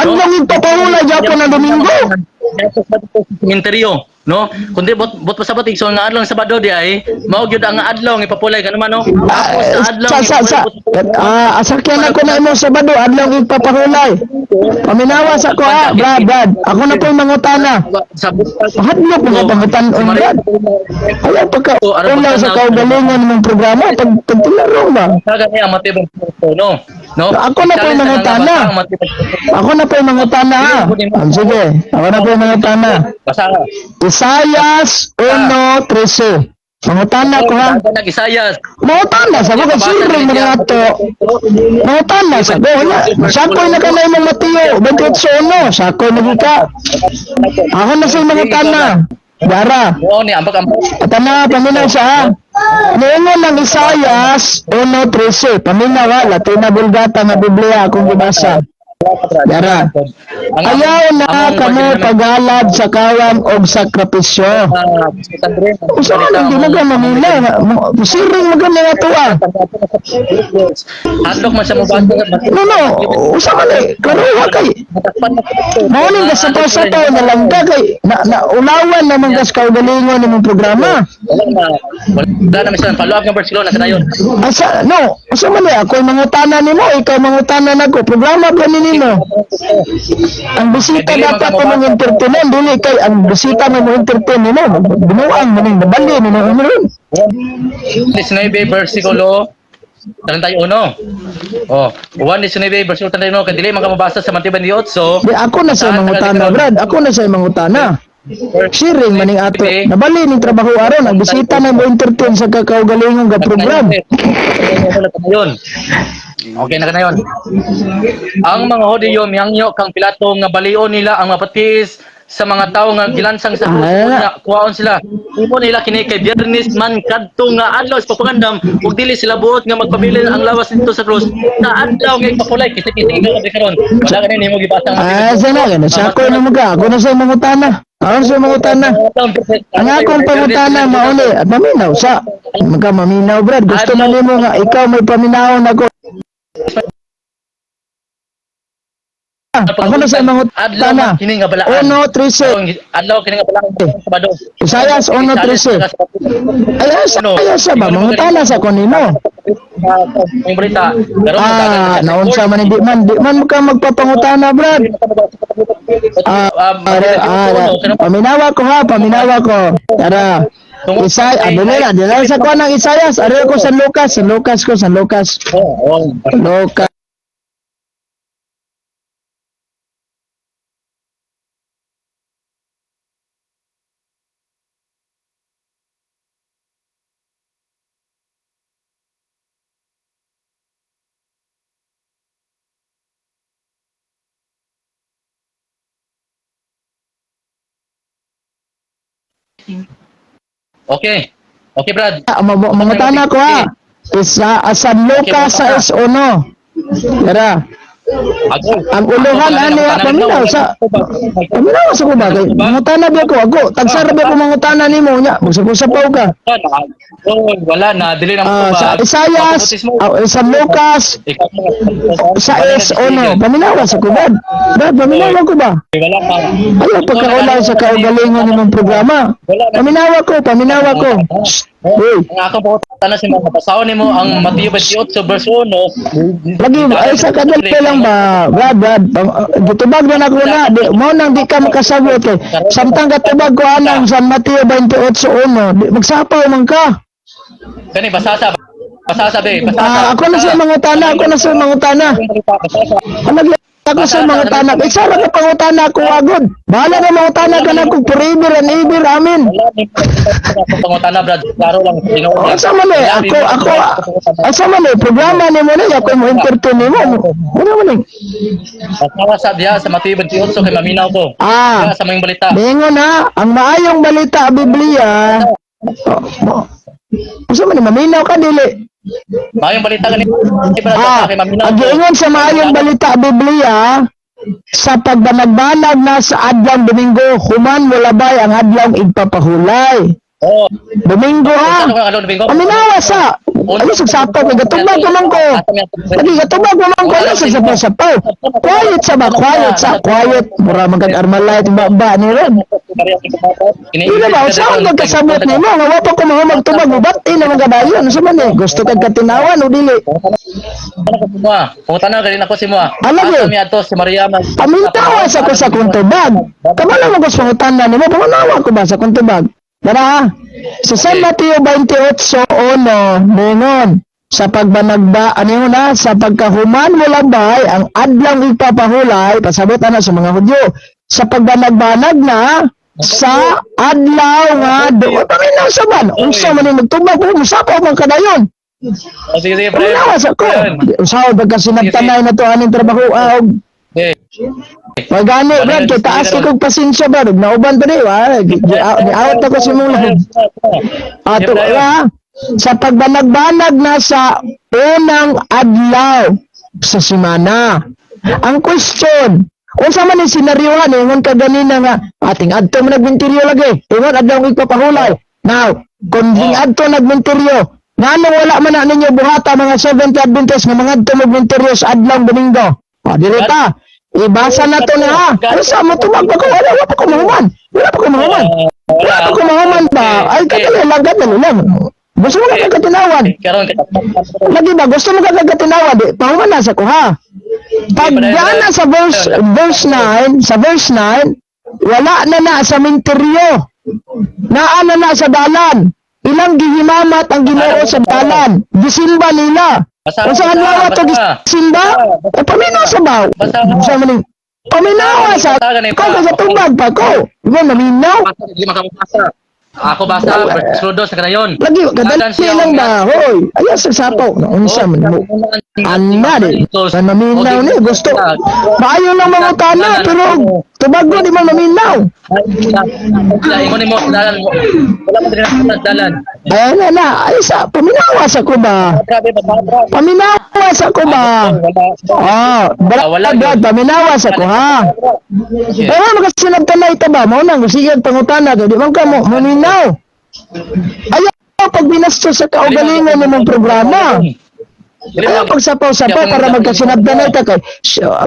adlaw igpapahulay gyapon ang Domingo. Sementeryo, no? Kundi bot pasabot igsoon nga adlaw sa Sabado di ay mao gyud ang adlaw nga ipapulay kanu man, no? Tapos sa adlaw Sa sa sa ah, asakyan ako na imong Sabado adlaw igpapahulay. Paminawa sa ko ah, Brad, Brad. Ako na po'y mangutana. Sa buntag. Hadlok mga pangutan-on, Brad. Ayaw pagka ulaw sa kaugalingon mong programa pag pagtilarong ba. Saga niya Mateo 28, no? No? Ako na po'y mangutana. Ako na po'y mangutana ah. Ah, sige, ako na po'y mangutana. Basa. Isayas 1:13. Mangutana ko ha. Nag Isayas. Mangutana sa ko kay sirring mga ato. Mangutana sa ko. Wala. Sakoy na ka na imong Mateo 28:1. Sakoy na gid ka. Ako na sa mangutana. Dara. Oo ni ambag ambag. At na, paminaw siya ha. Niingon ng Isayas 1:13. Paminaw ha, Latina Vulgata nga Biblia akong gibasa. Dara. Ayaw na kamo paghalad sa kawan og sakripisyo. Usa man hindi mo ka mamila. Siring mo ka mga tuwa. Hadlok man siya mo basa. No, no. Usa man eh. Klaruha kay. Mao ning kasapaw-sapaw na lang ka kay na, na ulawan naman kas kaugalingon nimong programa. Wala na. Wala na siya follow up ng Barcelona sa dayon. Asa no, usa man eh ako'y mangutana nimo, ikaw mangutana nako. Programa ba ni nimo? Ang bisita dapat mo mong entertainan, dili kay ang bisita mo mo entertain nimo. Binuang mo ning nabali nimo ron. 19 versikulo 31. Oh, 1:19 versikulo 31 kay dili man ka mabasa sa Mateo 28. Di ako na sa mangutana, Brad. Ako na sa mangutana. Sharing maning ato. Nabali ning trabaho aron ang bisita na mo entertain sa kakaugalingong ga program. Yun. Okay na ka na yun. Ang mga Hudiyo mihangyo kang Pilato nga balion nila ang mapatis sa mga tawo nga gilansang sa krus Ah. unya kuwaon sila. Imo nila kini kay Biyernes man kadto nga adlaw sa pagpangandam ug dili sila buot nga magpabilin ang lawas nito sa krus sa adlaw nga ipapulay kasi kisi ka di karon. Wala kani nimo gibasa ang Ah, sana gano sa ako na mga ako na sa mangutana. Ako na sa mangutana. Ang akong pangutana mauli at maminaw sa magka maminaw Brad. Gusto man nimo nga ikaw may paminaw nako. Ako na sa Adlaw mangutana. kini nga balaan. 1:13. Adlaw kini nga balaan Sabado. Isayas 1:13. Ay, sa ay, sa ba mangutana sa ko nimo. Ang balita. Pero Ah, naunsa man di man ka magpapangutana, Brad. Ah, ah, ah, paminawa ko ha, paminawa ko. Tara. Isay, ano na, dili sa ko ng Isayas, ari ko San Lucas, San Lucas ko, San Lucas. Lucas. Okay. Okay, Brad. Ah, mangutana ko ha. Isa, ah, San Lucas sa S1. Tara. Ang uluhan ani ha, paminaw sa paminaw sa ko ba kay mangutana ba ko ako tagsara ba ko mangutana nimo nya magsapol-sapaw ka. Wala na, dili na Ah, sa Isayas, ah, San Lucas sa S1. Paminawa sa ko ba? Brad, paminawa ko ba? Wala pa. Ayaw pagkaulaw sa kaugalingon nimong programa. Paminawa ko, paminawa ko. Shh, Uy, Ang akong pangutana si mga basahon nimo ang Mateo 28 verse 1. lagi ay sa kadali lang ba? Brad, Brad, gitubag na nako na, di mo nang di ka makasabot kay. Samtang katubag ko anang San Mateo 28:1, di magsapaw man ka. Kani basasa. Basasa be, basasa. Ah, ako na sa mangutana, ako na sa mangutana. Basasa. Ano Ako sa mga tanak, isa ra ka pangutana ako agod. Bahala na mangutana ka na kung forever and ever, amen. Wala ni ako pangutana, Brad. Klaro lang tinuod lang. Asa man eh, Wala ni ako, asa man eh, programa ni mo na, ako mo entertain ni mo. Ano man eh? Basta sa diha sa Mateo 28 kay maminaw ko. Diha sa mga balita. Ningon na, ang maayong balita, Biblia, oh, mo. Unsa man ni maminaw ka dili? Maayong balita gani Brad, kay maminaw Ang ko. giingon sa maayong balita Biblia, sa pagbanagbanag na sa adlaw Domingo, human molabay ang adlaw igpapahulay. Oh, Domingo ha. ano ka adlaw Domingo? Paminawa sa. Ano sa sapaw kay gatubag ko man ko. Lagi gatubag ko man ko ano sa sapaw sapaw. Quiet sa ba? Quiet sa quiet. Mura man kag Armalite ba ba ni ron. Di na ba usaon magkasabot nimo nga wa pa ko mahumag tubag ubat eh naman kadayon sa man eh. Gusto kag katinawan o dili? Pumunta na galing ako si Moa. Alam eh. Asa mi ato si Maria mag Pamintawa sa ko sa kong tubag. Kamalo mo ko sa pangutana nimo, panganawa ko ba sa kong tubag? Dara ha. Sa San Mateo 28:1, ningon, sa pagbanagba, ano yun na, sa pagkahuman mo labay, ang adlang ipapahulay, pasabot ana sa mga Hudyo, sa pagbanagbanag na, sa adlaw nga doon, paminaw sa ban, unsa man yung magtubag, kung musapaw man kadayon. Oh, sige sige, pre. Paminawa sa ko. Usaw, pagkasinabtanay na to, aning trabaho, og Okay. Pagani, Brad, kay taas kay kog pasensya, Brad. Ug nauban pa di, wa. Gi-out ako si mong lahog. Ato, wa. Sa pagbanagbanag na sa unang adlaw sa simana. Ang question, unsa man ni senaryohan, ingon ka ganina nga, ating adto man nagminteryo lagi. Ingon adlaw ang ipapahulay. Now, kung oh, adto nagminteryo, ngano wala man na ninyo buhata mga 70 Adventist nga mga adto magminteryo sa adlaw Domingo? O, dire ta. Ibasa na to na ha. Ano sa mo tumag pa ko? Wala, wala pa ko mahuman. Wala pa ko mahuman. Wala pa ko mahuman ba? Ay, kadali lang, kadali lang. Gusto mo ka katinawan. Karon Lagi ba, gusto mo ka katinawan? Di, pahuman na sa ko ha. Pag na sa verse 9, sa verse 9, wala na na sa minteryo. Naa na na sa dalan. Ilang gihimamat ang Ginoo sa dalan. Gisimba nila. Basa, Kung saan basa, adlaw to basa. gisimba? O paminaw sa ba? Basa. Sa maning paminaw sa Basa, ganun ko pa. sa tubag pa ko. Mo naminaw. Basa, di makabasa. Ako basa, versikulo 2 sa kanayon. Lagi kadali lang ba? Hoy, ayaw sa sapaw. Naunsa man mo. Ana di. Maminaw ni gusto. Maayo lang mga tana pero tubago di man maminaw. Ingon nimo dalan mo. Wala mo diri sa dalan. Ay na na, ay sa paminawa sa ko ba? Grabe ba bro? Paminawa sa ko ba? Wala. Ah, Wala brad, paminawa sa ko ha. Pero makasinabtanay ta ba? Mao nang sige pangutana kay di man ka mo maminaw. Ayaw pag binastos sa kaugalingon nimong programa. Ayaw pagsapaw-sapaw para magkasinabtanay ta kay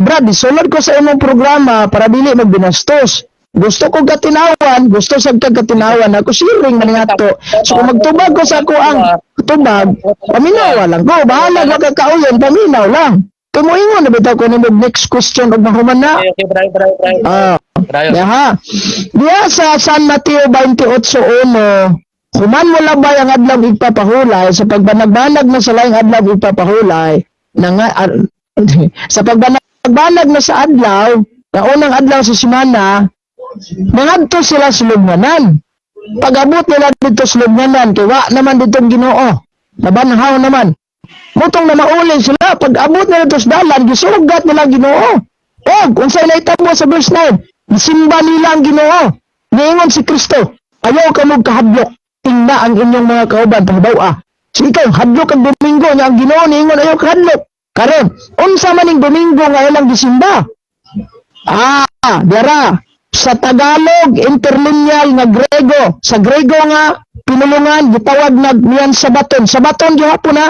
Brad, isulod ko sa imong programa para dili magbinastos. Gusto ko katinawan, gusto sa kag katinawan ako sharing man nga to. So kung magtubag ko sa ako ang tubag, paminaw lang ko. Bahala ka kakauyon, paminaw lang. Kay moingon na bitaw ko nimo next question og mahuman na. Okay, okay, bro, bro, bro. Brayo. Diha. Diha sa San Mateo 28:1, human mo labay ang adlaw igpapahulay sa pagbanagbanag na sa laing adlaw igpapahulay na nga sa pagbanagbanag na sa adlaw, na unang adlaw sa semana, mangadto sila sa lubnganan. Pag-abot nila dito sa lubnganan, kay wa naman dito ang Ginoo. Nabanhaw naman. Mutong na mauli sila, pag abot nila dito sa dalan, gisugat nila ang Ginoo. Og, unsay nahitabo sa verse 9, gisimba nila ang Ginoo. Niingon si Kristo, ayaw ka mo kahadlok, tingna ang inyong mga kauban, pahibaw. So ikaw, hadlok ang Domingo, niya ang Ginoo, niingon ayaw kahadlok. Karon, unsa man ning Domingo nga ilang gisimba? Dara. Sa Tagalog, interlineal nga Grego. Sa Grego nga, pinulungan, gitawag na niyan sa baton. Sa baton, gihapon ha.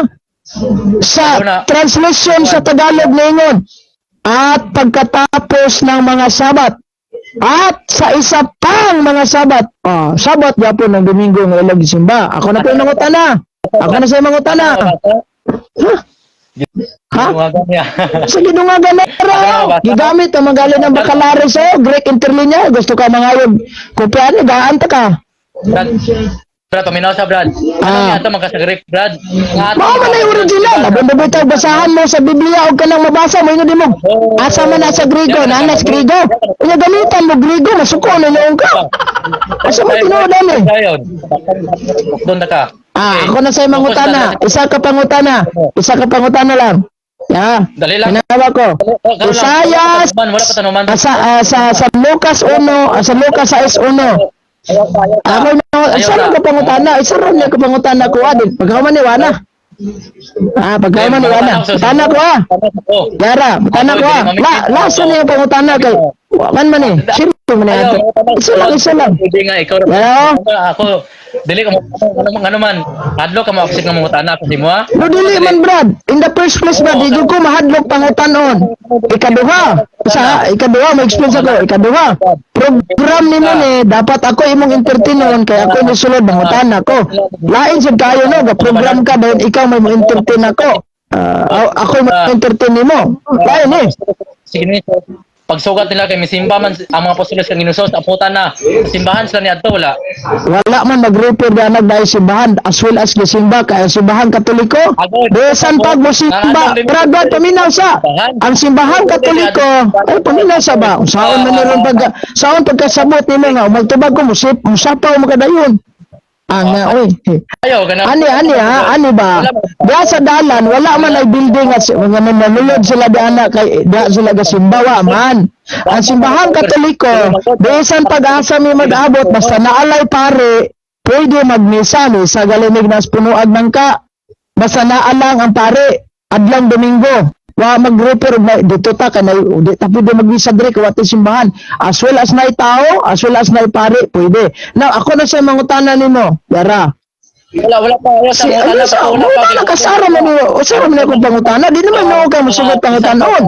Sa Ano na? translation sa Tagalog ningon, at pagkatapos ng mga Sabat, at sa isa pang mga Sabat, Sabat gihapon ng Domingo nga ilang gisimba. Ako na po yung nangutana. Ako na sa mangutana. Ha? Ha? Sa ginungagan na raw. Gigamit ang magaling ng bakalares oh, Greek interlinear. Gusto ka mangayog. Kopyahan, gaan ta ka. Brad, Brad, paminaw sa, Brad. Ano Ah. nga ato magkasagrip, Brad? Nga ato Mao man ay original. Abon na bitaw basahan mo sa Biblia og kanang mabasa mo ingon mo. Asa man na sa Grigo, naa na sa Grigo. Unya gamitan mo Grigo, masuko na noon ka. Asa mo tinuod ani? Dayon. Doon na ka. Ah, ako na sa'yo mangutana. Isa ka pangutana. Isa ka pangutana lang. Ya. Dali lang. Ginawa ko. Isayas Man, wala pa tanuman. sa Lucas 1, sa Lucas 6:1. Ako na, isa lang ka pangutana, isa lang ka pangutana ko adin. Pagkaman ni wana. Ah, pagkaman ni wana. Pangutana ko ah. Oh. Yara, pangutana ko ah. La, lasa niya pangutana kay man man eh. Simple man eh. Isa lang, isa lang. Hindi nga ikaw. Hello? Ako dili ka mo ano man. Adlo ka mo accept nga mangutana ako si mo. Ah. No, dili man, Brad. In the first place, Brad, di jud ko mahadlok pangutanon. Ikaduha, sa ikaduha, ma-explain sa ko. Ikaduha, program nimo ni dapat ako imong entertainon kay ako ni sulod mangutan ako. Lain sad kayo no, ga program ka dayon ikaw may mo entertain ako. Ah, ako mo entertain nimo. Lain eh. Sige ni pagsugat nila kay misimba man ang mga apostoles kang Ginoo sa aputan na. Simbahan sila ni adto wala. Wala man mag-repair na dahil simbahan as well as gisimba kay ang simbahan Katoliko. Besan pag mo simba, Brad, Brad, paminaw sa. Ang simbahan Katoliko, ay paminaw sa ba? Saon man ron pag saon pagkasabot nimo nga magtubag ko musip musapaw makadayon. Ah, nga oy. Ayaw ganun. Ani ani ha, ani ba? Diya sa dalan wala man ay building at mga nanulod sila di ana kay diya sila gasimba wa man. Ang simbahan Katoliko, bisan pag-asa mi mag-abot basta naalay pare, pwede magmisa ni sa galimig nas punuag man ka. Basta naalang ang pare adlang Domingo. Wa mag-refer na dito ta kanay di ta pwede magmisa diri kay wa tay simbahan. As well as nay tao, as well as nay pare, pwede. Now ako na sa mangutana nimo, yara. Wala, wala pa. Wala Si sa ano sa wala wala na kasara man niyo. Usara man akong pangutana. Di naman mo ka musugot pangutanon.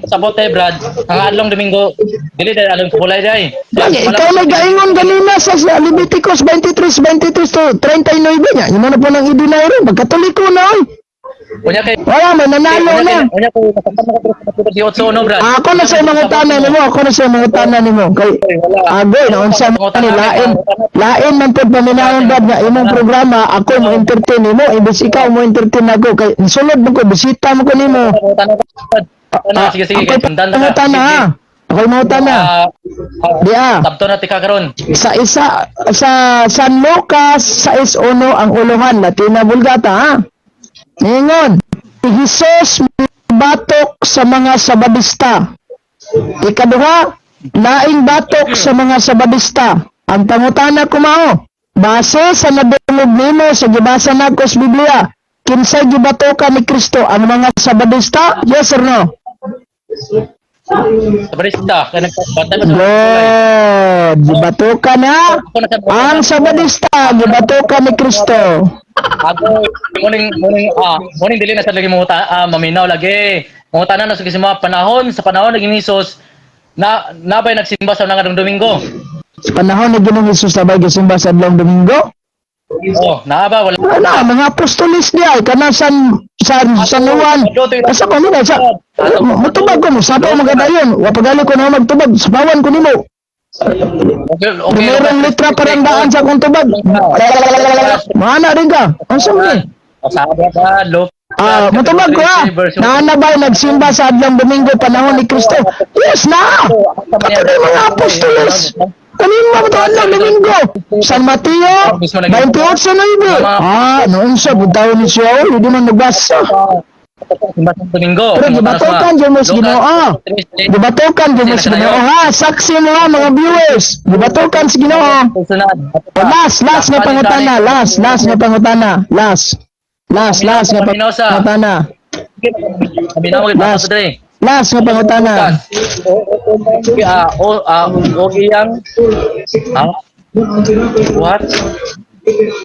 Sabot eh, Brad. Ang adlong Domingo, dili dahil along kulay dahil. Lagi, ikaw may gaingon ganina sa Leviticus 23, 23 to 39 niya. Yung na po nang i-deny rin. Pagkatoliko na oy. Unya kay Wala man, nanalo na. Unya kay nakasama ka sa 18 no, Brad. Ako na sa mangutana nimo, ako na sa mangutana nimo. Kay agoy na unsa man ni lain. Lain man pud paminawon Brad nga imong programa ako mo entertain nimo imbes ikaw mo entertain ako kay sulod mo ko bisita mo ko nimo. Pangutana, Brad. Ano, sige, sige, Ako'y sundan na ka. pangutana ha. Ako'y mangutana. Di ah. Tabto na tika karon. Sa isa sa San Lucas 6:1 ang uluhan, Latina Vulgata ha. Ningon, si Jesus batok sa mga Sabadista. Ikaduha, laing batok sa mga Sabadista. Ang pangutana ko mao, base sa nadungog nimo sa gibasa nako sa Biblia, kinsay gibatokan ni Kristo ang mga Sabadista? Yes or no? Sa barista, kay nagpatay ba sa Good. Gibatokan na Ako na sa ang Sabadista, gibatokan ni Kristo. Ako, muning dili na sa lagi mo maminaw lagi. Mangutana na sa kasi mga panahon, sa panahon ng Jesus, na nabay nagsimba sa unang Domingo. Sa panahon ni Ginoong Hesus sabay gisimba sa adlong Domingo. Oh, naa ba wala. Wala, mga apostolis niya ay kana San Juan. Asa pa nila sa mutubag ko mo sapaw magadayon. Wa pagali ko na magtubag, sapawan ko nimo. Okay. Primerong litra parang daan sa akong tubag. Maana rin ka. Unsa man ni? Sabi ba, lo. Ah, mutubag ko ha. Naa ba nagsimba sa adlong Domingo panahon ni Kristo? Yes na. Katuloy mga apostoles. Kanino mo ito adlong Domingo? San Mateo 28:9. Ah, noon sa butaw ni siya, oy, hindi man nagbasa. Simba sa Domingo. Pero gibatokan dyan mo sa Ginoo. Gibatokan dyan mo sa Ginoo ha. Saksi mo ha mga viewers. Gibatokan sa Ginoo. O, last, last nga pangutana. Last, last nga pangutana. Last. Last, last nga pangutana. Paminaw mo Last. sa dre. Last nga pangutana. Ah, o ah, okay yang ah, what?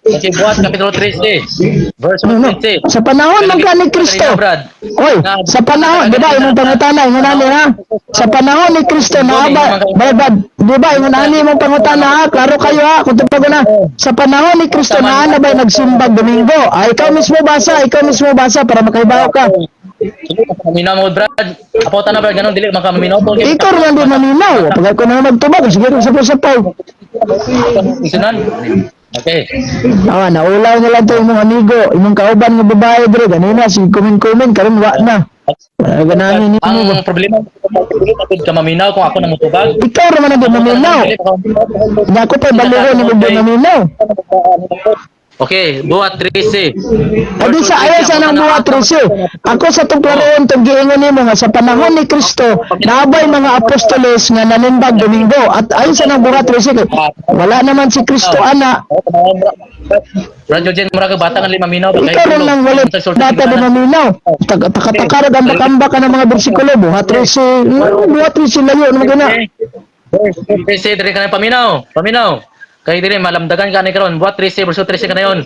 Kasi buhat kapitulo 13 verse Ano, no? 20. Sa panahon man ka ni Kristo. Brad. Oy, sa panahon, di ba, imong pangutana, ingon ani ha? Sa panahon ni Kristo na ba, ba, di ba, ingon ani imong pangutana ha? Klaro kayo ha, kung tupag ko na. Sa panahon ni Kristo na ana ba nagsimbag Domingo? Ah, ikaw mismo basa para makaibaw ka. Dili ka maminaw mo, Brad. Apo na Brad, ganun dili makaminaw to. Ikaw rin di maminaw. Pag ako na magtubag, sige kung sapaw-sapaw. Isunan. Okay. Ah, naulaw na lang to imong amigo, imong kauban nga babae dre ganina si kumin-kumin karon wa na. Wala ganahin nimo ba? Ang problema, dili na ka maminaw kung ako na motubag. Ikaw ra man ang maminaw. Nya ako pa baluhon nimo di maminaw. Okay, buhat 13. Adi sa ayaw sa nang buhat 13. Ako sa tong klaroon tong giingon nimo nga sa panahon ni Kristo naabay mga apostoles nga nanimbag Domingo at ayon sa nang buhat 13 kay wala naman si Kristo ana. Brad Eugene, mura ka bata nga lima minaw. Ikaw rin lang wala data di maminaw. Taka-takarag ang bakamba ka ng mga bersikulo. Buhat 13. Buhat 13 layo naman ka na. Verse 13, diri ka na paminaw. Paminaw. Kay diri malamdagan ka ni karon. Buhat 13 verse 13 ka na yon.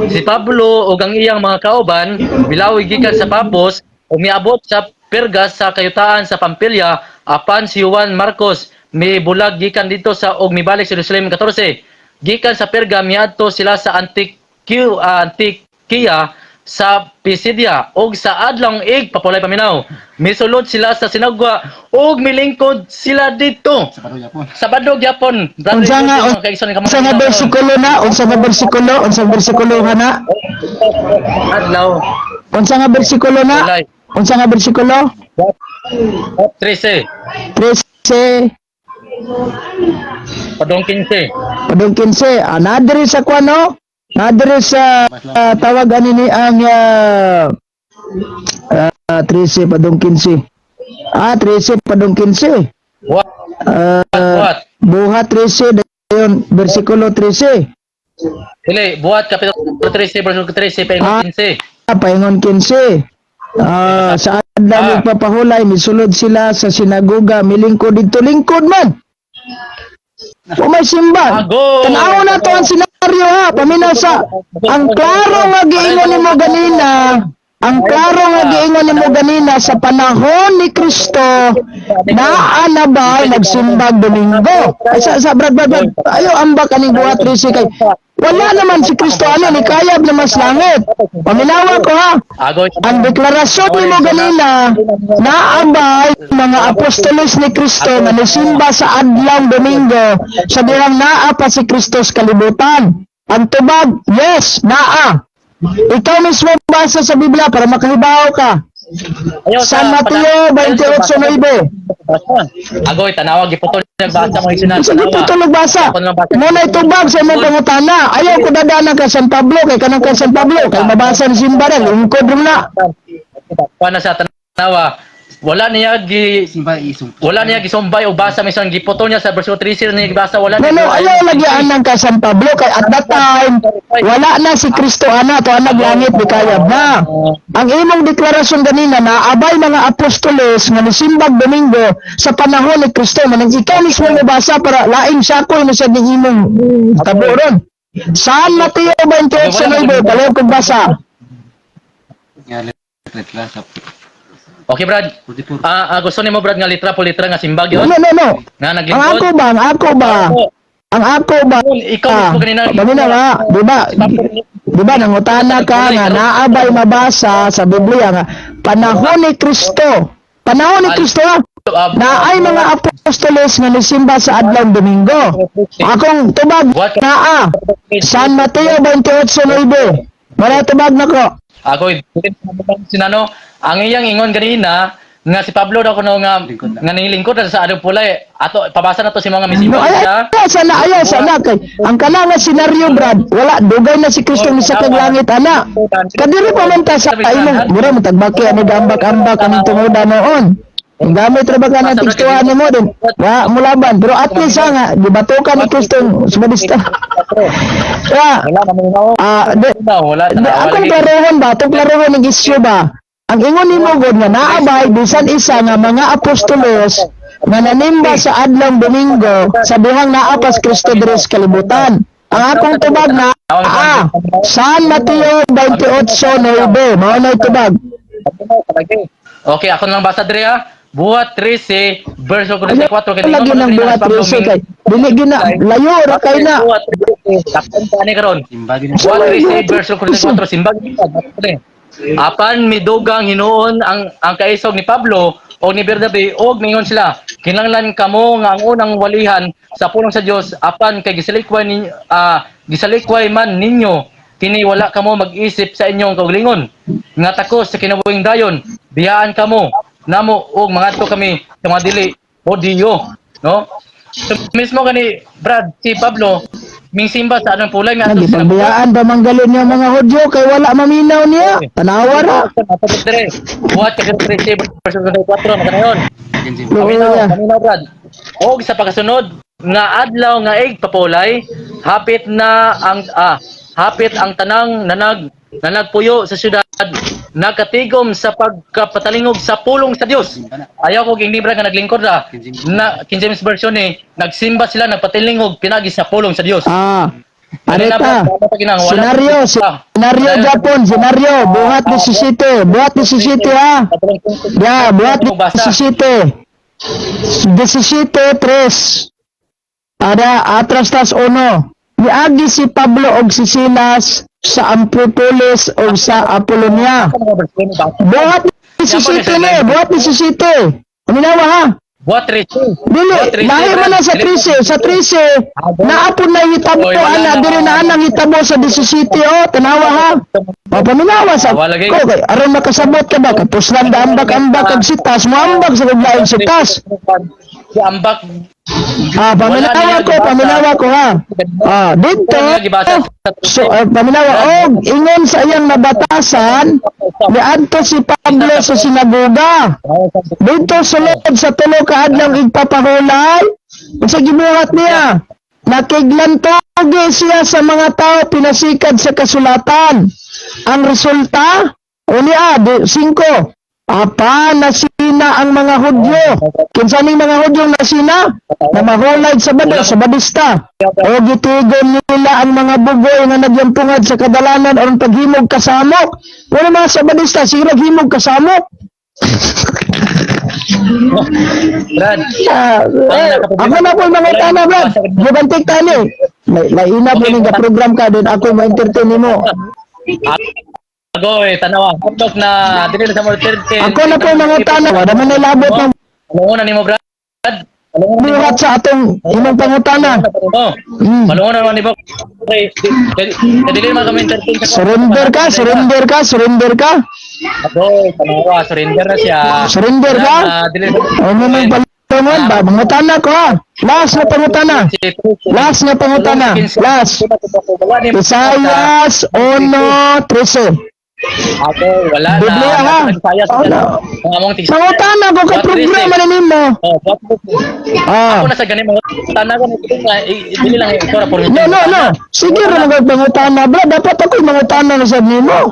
Si Pablo ug ang iyang mga kauban bilawig gikan sa Papos, umiabot sa Perga sa kayutaan sa Pampilya, apan si Juan Marcos mibulag gikan dito sa og mibalik sa Jerusalem. 14. Gikan sa Perga miadto sila sa Antioquia sa Pisidia og sa adlong ig papulay, paminaw. Misulod sila sa sinagwa ug milingkod sila dito. Sabado gyapon. Brother Unsa nga Eugene, mga kaigsoon, unsa nga bersikulo na? Unsa nga bersikulo? Unsa nga bersikulo ka na? Adlaw. Unsa nga bersikulo na? Walay. Unsa nga bersikulo? 13 13 padong 15. Padong 15. Ah, nadiri sa kuan no? Nadiri sa tawag ani ni ang 13 padong 15. Ah, 13 padong 15. What? Ah, Buhat. Buhat 13 dayon bersikulo 13. Dili, buhat kapitulo 13 verse 13 paingon 15. Ah, paingon 15. Ah, sa adlaw nagpapahulay misulod sila sa sinagoga milingkod didto, lingkod man. O may simba. Ago! Tanaw na to ang senaryo ha, paminaw sa ang klaro nga giingon nimo ganina, ang klaro nga giingon nimo ganina sa panahon ni Kristo naa na ba nagsimbag Domingo? Ay, sa Brad, Brad, Brad, ayo ambak aning buhat 13 kay wala naman si Kristo ano ni kayab naman sa langit. Paminawa ko ha. Agoy. Ang deklarasyon nimo ganina, naabay mga apostoles ni Kristo nga nisimba sa adlaw Domingo sa dihang naa pa si Kristo sa kalibutan. Ang tubag, yes, naa. Ikaw mismo basa sa Biblia para makahibaw ka. Ayaw San Mateo 28:9. Agoy, tanawa giputol niya basa mo isinan. Sige po tulog basa. Muna itubag sa imong pangutana. Ayaw ko dadaan ka San Pablo kay kanang kay San Pablo kay mabasa ni simba rin. Lingkod rin na. Kuha na sa tanawa. Wala niya gisumbay o basa misan giputol niya sa verse 13 niya gibasa wala No, niya. no, ayaw lagi anang ka San Pablo kay at that time wala na si Kristo ana to anag langit bikayab na. Ang imong deklarasyon ganina na abay mga apostoles nga nisimbag Domingo sa panahon ni Kristo manang ikaw mismo mobasa para laing sakoy na sa imong tabo ron. San Mateo 28:9, palayo kong basa. Okay, Brad. Ah, gusto nimo, Brad, nga litra po litra nga simbag No, yun? no, no, no. Nga Ang naglingkod. ako ba, ang ako ba, ang ako ba, Ikaw mismo ganina. Pamina nga, di ba? Di ba nangutana ka nga naabay mabasa sa Biblia nga panahon ni Kristo. Panahon ni Kristo ha, na ay mga apostoles nga nisimba sa adlaw Domingo. Akong tubag naa San Mateo 28:9. Wala tubag nako. Agoy, sinano, ang iyang ingon ganina nga si Pablo daw kuno nga nga nilingkod na sa adong pulay. Ato pabasa na to si mga No, misimbag ay, siya. ay, sana, ayaw, sana kay ang kana nga senaryo, Brad, wala dugay na si Kristo ni sa langit ana. Kadiri pa man ta sa imong mura mo tagbaki ani gambak-ambak anong tungoda noon. Ang gamit ra ba ka ng tekstuhan nimo din? Wa mo laban, pero at least ha, nga gibatukan ni Kristo sumadista. Ya, Wala maminaw. ah, di, Wala. di, akong klarohon ba, atong klarohon ng issue ba? Ang ingon nimo god nga naabay bisan isa nga mga apostolos nga nanimba sa adlaw Domingo sa dihang naa pas Kristo diri sa kalibutan. Ang akong tubag na San Mateo 28:9 mao na tubag. Okay, ako na lang basa diri ha. Buhat 13 verse 44 kay Lagi nang buhat 13 kay dili gina layo ra kay na. Buhat 13 takon pa ni karon. Buhat 13 verse 44 simbag. Apan midugang hinuon ang kaisog ni Pablo og ni Bernabe og mingon sila, "Kinahanglan kamo nga ang unang walihan sa pulong sa Dios, apan kay gisalikway man ninyo kini, wala kamo mag-isip sa inyong kaugalingon nga takos sa kinabuhing dayon. Biyaan kamo namo og mangadto kami sa mga dili Hudiyo," no? So mismo gani, Brad, si Pablo mingsimba sa anong pulay nga Lagi pagbayaan pa manggalin niya mga Hudyo kay wala maminaw niya. Tanawa ra. Dire. Buhat kay 13 verse 24 makanayon. Luoy Paminaw, ya. paminaw, Brad. Og sa pagkasunod nga adlaw nga igpapulay, hapit ang tanang nanagpuyo sa syudad nagkatigom sa pagkapatalingog sa pulong sa Dios. Ayaw ko ging libra nga naglingkod ra. Na King James Version ni nagsimba sila, nagpatilingog pinagi sa pulong sa Dios. Ah. Kanina, Areta. Brad, dapat ginang, wala Senaryo, senaryo Japon, senaryo. Buhat ni 17, buhat ni 17 ha. Ya, buhat ni 17. 17 3. Ada atras tas 1. Niagi si Pablo og si Silas sa Amphipolis og sa Apollonia. Buhat ni 17 ni, buhat ni 17. Paminawa ha. Buhat 13. Dili, Buhat 13, lahi man na sa Brad. 13, sa 13, naapon na hitabo Oy, wala ana na. Diri na anang hitabo sa 17 oh, tanawa ha. O paminawa sa Wala ko kay aron makasabot ka ba kapuslan da ambak-ambak kag sitas, moambak sa kaglaing sitas. Si ambak. Ah, paminawa ko, paminawa ko ha. Ah, dito so paminawa og ingon sa iyang nabatasan, niadto si Pablo sa sinagoga. Dito sulod sa tulo ka adlaw igpapahulay, unsa gibuhat niya? Nakiglantogi siya sa mga tao pinasikad sa kasulatan. Ang resulta, unya, di, 5. Apa, nasina ang mga Hudyo. Kinsa ning mga Hudyo nasina? Na mahulay sa bado, sa badista. O gitigon nila ang mga bugoy nga nagyampungad sa kadalanan aron paghimog kasamok. Wala mga sabadista, sige himog kasamok. Brad, Ah, eh, ako na po yung mga tana, Brad. Bubantik tani. Laina po ning program ka, din ako ma-entertain nimo. Agoy, tanawa. Hotdog na dili na sa more 13. Ako na po yung mga tana. Wala man nilabot ng Malungon na nimo, Brad. Malungon na nimo. buhat sa atong imong pangutana. Oh. Malungon na naman nimo. Kay dili man kami entertain sa Surrender ka, surrender ka, surrender ka. Agoy, tanawa, surrender na siya. Surrender ka? Na, dili Ano nang palungon ba? Mangutana ko ha. Last na pangutana. Last na pangutana. Last. Isayas 1:13. Ako, wala na. Biblia, ha? Bisayas, Wala. Ang among tigsa. Pangutana ko kay programa na nimo. Oh, Ah. ako na sa ganin mga tana ko nga dili lang ito ra No, no, no. Sige ra mga pangutana, bro. Dapat ako mangutana na sa nimo.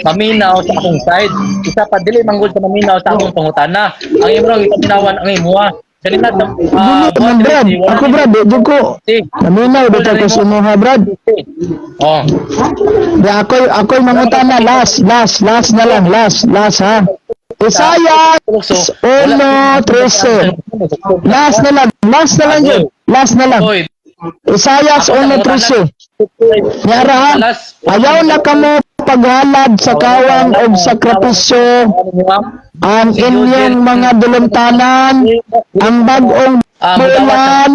Maminaw sa akong side. Isa pa, dili manggod sa maminaw sa akong pangutana. Ang imo lang ipaminawan ang imuha. Ganina Dili man, Brad. Ako, Brad, di ko. Naminaw dito ko sa imuha, Brad. Oh. Di ako ako'y mangutana last, last, last na lang, last, last ha. Isayas 1:13. Last na lang, last na lang yun. Last na lang. Oy, Isayas 1:13. Yara ha. Ayaw na kamo paghalad sa kawang og sakripisyo ang inyong mga dulumtanan, ang bag-ong bulan,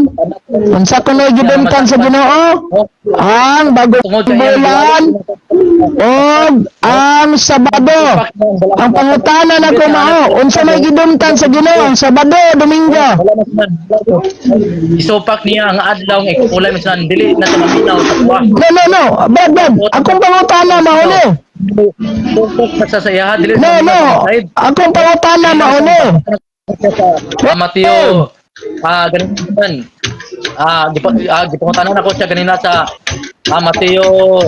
unsa kuno'y gidumtan sa Ginoo? Ang bagong bulan og ang Sabado. Ang pangutana nako mao, unsa may gidumtan sa Ginoo? Ang Sabado o Domingo? Isupak niya ang adlaw nga ikakulay minsan dili na sa maminaw sa kuwa. No, no, no. Brad, Brad. Akong pangutana mao ni. Tungkol sa sa iyaha dili No, sa no. maminaw sa side. Akong pangutana mao ni. Ah, Mateo, ganun man. Gipangutanan ako siya ganina sa Mateo,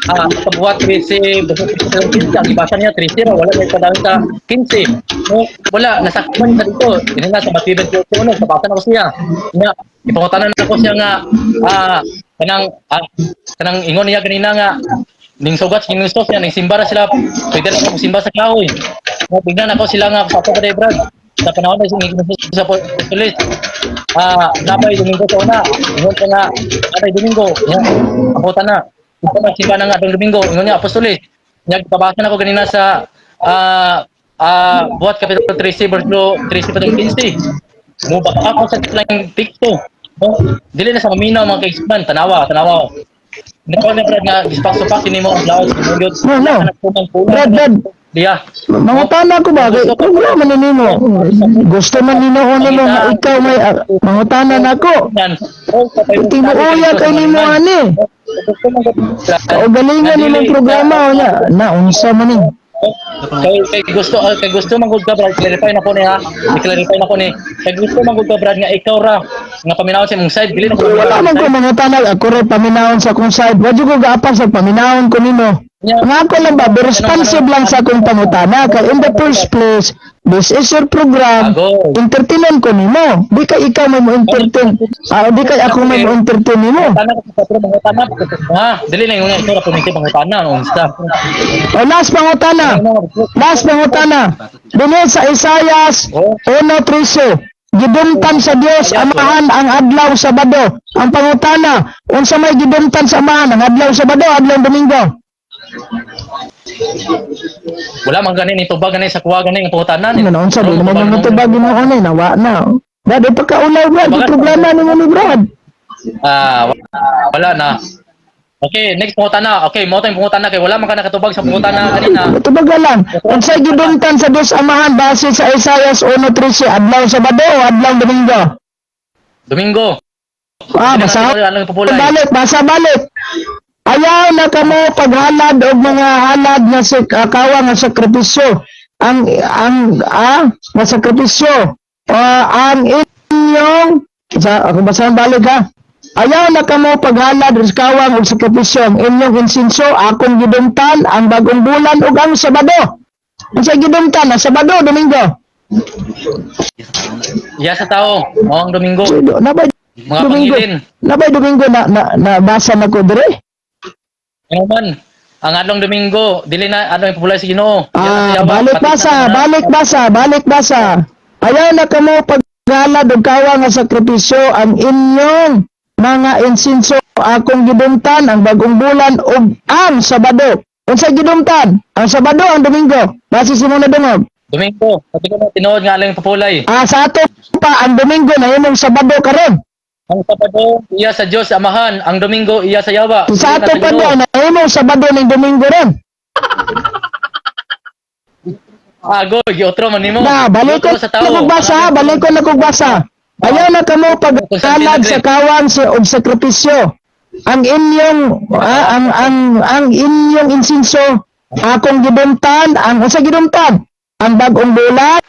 sa buhat 13, basta 15, ang gibasa niya 13 ra, wala may padawin sa 15. No, wala, nasakpan na dito. Ganina sa Mateo 28, no, nabasa na ko siya. Nga, gipangutanan ako siya nga, kanang ingon niya ganina nga, ning sugat ning gusto niya ning simba ra sila, pwede ra ako simba sa kahoy. Nga, tingnan ako sila nga sa pa Brad, sa panahon na sa pulis, napay Domingo sa una, ingon ka nga napay Domingo nya abutan na ito na simba na nga atong Domingo, ingon niya apostolis nya. Gipabasa na ko ganina sa Buhat kapitulo 13 bersikulo 13 pa 15. Mo baka ako sa lang teksto. No? Dili na sa maminaw, mga kaigsuonan, tanawa, tanawa. Nako na, Brad, nga gispak-supak nimo ang laos sinuyod. No. Brad, Brad. Diya. Mangutana ko ba kay programa ni nimo. Gusto man nino nimo nga ikaw may mangutana nako. Yan. Oh, Tinuoya kay nimo ani. Kaugalingan nimong programa o na na unsa man ni. Kay gusto man gud ka, Brad, clarify na ko ni ha. I-clarify na ko ni. Kay gusto man gud ka, Brad, nga ikaw ra nga paminawon sa imong side, dili na ko. Wala man ko mangutana, ako ra paminawon sa akong side. Wa jud ko gaapan sa paminawon ko nimo. Ang ako lang ba, be responsive lang sa akong pangutana. Kay in the first place, this is your program. Ago. Entertainon ko nimo. Di kay ikaw may mo entertain. Ah, di kay ako may mo entertain nimo. Mangutana ko sa pero mangutana ha. Dili na yung ikaw ra pumiti mangutana unsa. O last pangutana. Last pangutana. Dinhi sa Isayas 1:13. Gidumtan sa Dios Amahan ang adlaw Sabado. Ang pangutana, unsa may gidumtan sa Amahan ang adlaw Sabado, adlaw Domingo? Wala man gani ni tubag gani sa kuwa gani ang pangutana ni. Ano na unsa di naman mga tubag Ginoo ni nawa na. Brad, ipakaulaw, Brad, yung problema nimo ni Brad. Ah, wala na. Okay, next pangutana. Okay, mo tayong pangutana kay wala man ka nakatubag sa pangutana kanina. Tubag lang. Unsay gidumtan sa Dios Amahan base sa Isayas 1:13, adlaw Sabado o adlaw Domingo? Domingo. Ah, basa. Anong pupulay? Balik, basa balik. Ayaw na kamo paghalad og mga halad nga kawang nga sakripisyo. Ang nga sakripisyo. Ang inyong sa ako basahan balik ha. Ayaw na kamo paghalad og kawang og sakripisyo. Ang inyong insinso akong gidumtan ang bagong bulan ug ang Sabado. Unsay gidumtan ang Sabado, Domingo? Iya sa tao. Mao ang Domingo. So, nabay Mga Domingo. pangilin. Nabay Domingo na nabasa na ko dire. Ano man, ang adlong Domingo, dili na adlong ipupulay sa Ginoo. Iya sa Ah, yawa, balik pati basa, sa- balik basa, balik basa. Ayaw na kamo paghalad og kawa nga sakripisyo ang inyong mga insinso akong gidumtan ang bagong bulan ug ang Sabado. Unsay gidumtan? Ang Sabado, ang Domingo. Base sa imong nadungog. Domingo, pati ko na tinuod nga adlong ipupulay. Ah, sa ato pa ang Domingo na imong Sabado karon. Ang Sabado iya sa Dios Amahan, ang Domingo iya sa Yawa. Sa Dili na ato pa Ginoo. do na imong Sabado ning Domingo ron. Ago, giotro man nimo. Na, balik ko Giotro sa tao. na kog basa, ha? Balik ko na kog basa. Ayaw na kamo paghalad sa kawang sa og sakripisyo. Ang inyong ang inyong insinso akong gidumtan ang unsa gidumtan? Ang bagong bulan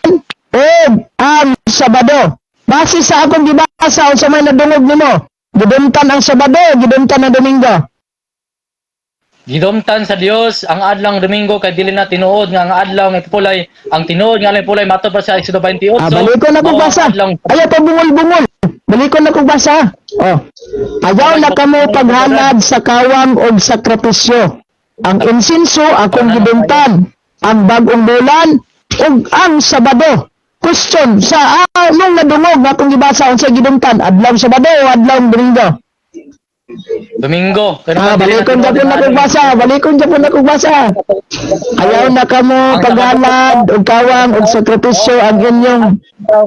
ug ang Sabado. Base sa akong gibasa unsa may nadungog nimo? Gidumtan ang Sabado, gidumtan ang Domingo. Gidumtan sa Dios ang adlong Domingo kay dili na tinuod nga ang adlaw nga ipupulay, ang tinuod nga adlong ipupulay matod pa sa Exodo 28. Ah, balik ko na kog Mao ang basa. adlong Ayaw pa bungol-bungol. Balik ko na kog basa. Oh. Ayaw na kamo paghalad sa kawang og sakripisyo. Ang insinso akong gidumtan, ang bagong bulan ug ang Sabado. Question sa anong nadungog nga akong gibasa unsay gidumtan, adlaw Sabado o adlaw Domingo? Domingo. Kaya Ah, naman, dili na balikon tinuod japon nga na kog adlong basa, balikon japon na kog basa. Ayaw na kamo paghalad og kawang og sakripisyo ang inyong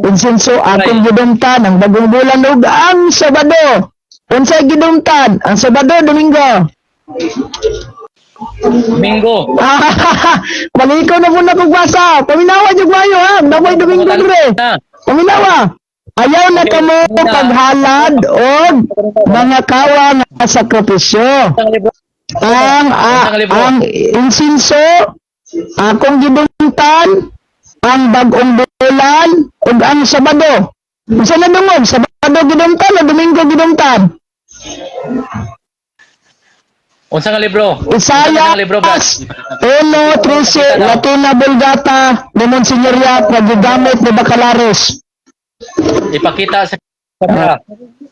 insinso akong gidumtan ang bagong bulan ug ang Sabado. Unsay gidumtan? Ang Sabado, Domingo. Domingo. Balikon na po na kog basa. Paminawa jud kayo ha. Namoy Domingo dire. Na. Paminawa. Ayaw na kamo paghalad og mga kawang nga sakripisyo. Ang libro. Ang insinso akong gidumtan ang bagong bulan ug ang Sabado. Unsa na dungog? Sabado gidumtan o Domingo gidumtan? Unsa nga libro? Unsa nga libro, Brad? Isayas 1:13, Latina Vulgata ni Monsignor Yap nga gigamit ni Bacalares. Ipakita sa camera.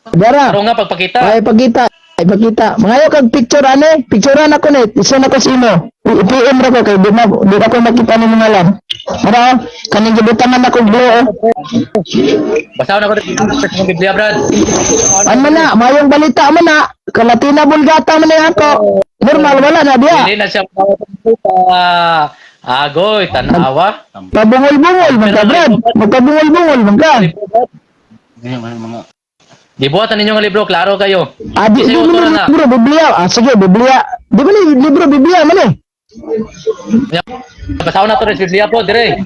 Dara. Pero nga pagpakita. Ay pagkita, ay pagkita. Mangayo kag picture ane, picturean ako ni, isa na ko sa imo. I-PM ra ko kay di na ko makita ni mga lang. Mara, kaning gibutangan ako blue. Oh. Basahon ako sa Biblia, Brad. An man na, mayong balita man na, Kalatina Vulgata man na ako. Normal wala na diya. Dili na siya Agoy, tanawa. Pabungol-bungol man ka, Brad. Magpabungol-bungol man ka. Gibuhatan ninyo nga libro, klaro kayo. Ah, di, Kasi di autor mo na. libro, Biblia. Ah, sige, Biblia. Di ba ni libro, Biblia man eh. Basahon na to rin Biblia po, dire.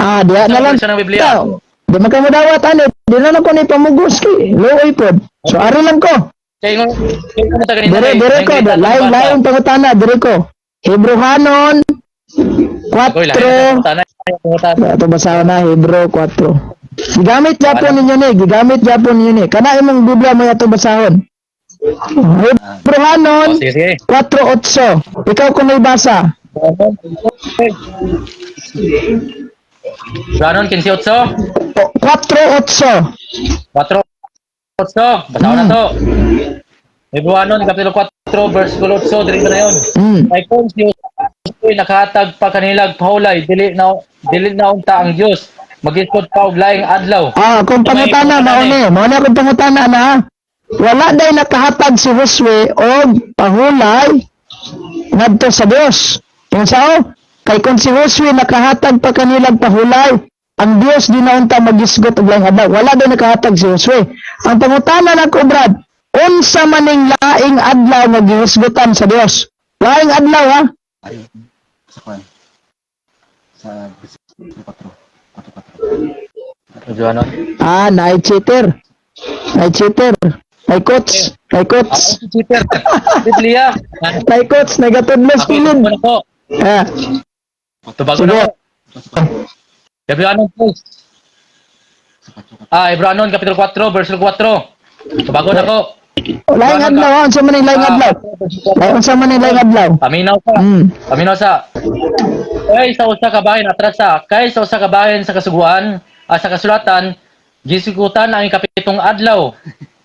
Ah, diha na lang. Sa ng Biblia. Tao. Di man ka modawat, ano. Di na lang ko ni pamugos kay. Looy pod. So, ari lang ko. Kay ngon kay ngon ta ganina. Dire, dire ko. Lain, lain pangutana, dire ko. Hebrohanon, Agoy, lain 4. pangutana. Pangutana. Ito basahan na, Hebro 4. Gigamit japon ninyo ni, gigamit japon ninyo ni. Kana imong Biblia mo ato basahon. Hebrohanon Oh, sige, sige. 4:8. Ikaw kung may basa. Ganon 15:8. O, 4:8. 4:8. Basahon na to. Hebrohanon kapitulo 4 verse 8 dire na yon. Kay kung si Josue nakahatag pa kanilag pahulay, dili na unta ang Dios magisod pa og laing adlaw. Ah, kung pangutana mao ni, mao na kung pangutana na. Wala day nakahatag si Josue og pahulay ngadto sa Dios. Yung sao? Kay kung si Josue nakahatag pa kanilang pahulay, ang Dios di na unta magisgot og laing adlaw. Wala day nakahatag si Josue. Ang pangutana nako, Brad, unsa maning laing adlaw nga gihisgutan sa Dios? Laing adlaw ha? Ayun. Sa kwan. Sa versikulo 4. 4 4. Ganon. Ah, night cheater. Night cheater. Night coach. Night coach. Cheater. Biblia. Night coach. Nagatudlos Ako, pilid. tubago na ko. Ah, Tubago na sige. ko. Hebreanon please. Ah, Hebreanon kapitulo 4 verse 4. Tubago na ko. Laing adlaw, ha? Unsa man ning laing adlaw? Laing unsa man ning laing adlaw? Paminaw ka. Paminaw sa. Kay sa usa ka bahin atras sa kay sa usa ka bahin sa kasuguan, sa kasulatan, gisgutan ang ikapitong adlaw.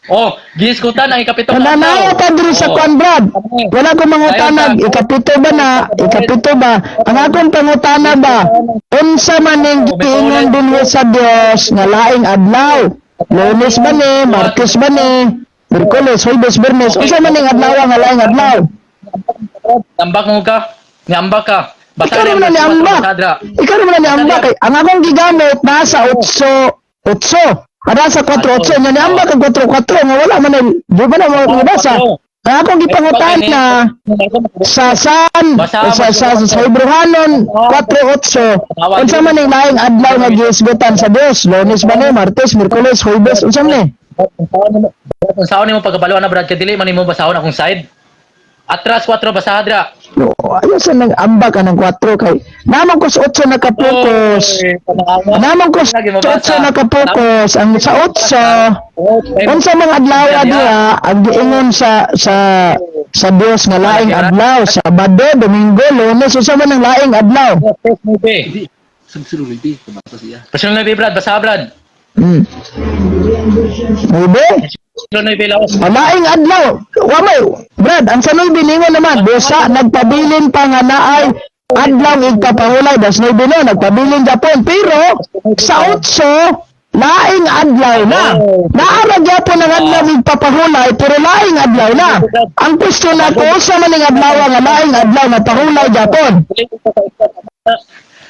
Oh, gisgutan ang ikapitong adlaw. Nanaya ta diri sa Oh. kwan, Brad. Wala ko mangutanag, ikapito ba na? Ikapito ba? Ang akong pangutana ba? Unsa man ning giingon dinhi sa Dios nga laing adlaw? Lunes ba ni? Martes ba ni? Miyerkules, Huwebes, Biyernes. Unsa man ning adlaw nga laing adlaw? Ambak mo ka. Niambak ka. Basta Ikaw naman na niambak. Ikaw naman na niambak. Kay ang akong gigamit nasa 8 8. Ada sa 4 8 nya niambak ang 4 4 nga wala man di ba na mo gibasa. Ang akong gipangutana sa San sa Hebrohanon 4:8. Unsa man ning laing adlaw nga gihisgutan sa Dios? Lunes ba ni, Martes, Miyerkules, Huwebes, unsa man ni? Kung saan nimo pagkabaluan na, Brad, kay dili man nimo basahon akong side. Atras 4 basaha dira. No, ayaw sa nang ambak anang 4 kay naman ko sa 8 nakapokus. Oy, panakawa. Naman ko sa 8 nakapokus. Ang sa 8, unsa mga adlaw diha ang giingon sa Dios nga laing adlaw? Sabado, Domingo, Lunes, unsa man ang laing adlaw? Hindi. Sa versikulo 9. Tumasa siya. Version 9, Brad, basaha, Brad. Nuebe? Version 9 laos. Ang laing adlaw. Wa may Brad, ang sa nuebe ningon naman, busa nagpabilin pa nga naay adlaw igpapahulay, das nuebe no, nagpabilin Japon. Pero sa 8, laing adlaw na. Naara gyapon ang adlaw igpapahulay pero laing adlaw na. Ang question nako, unsa man ning adlaw nga laing adlaw na pahulay Japon?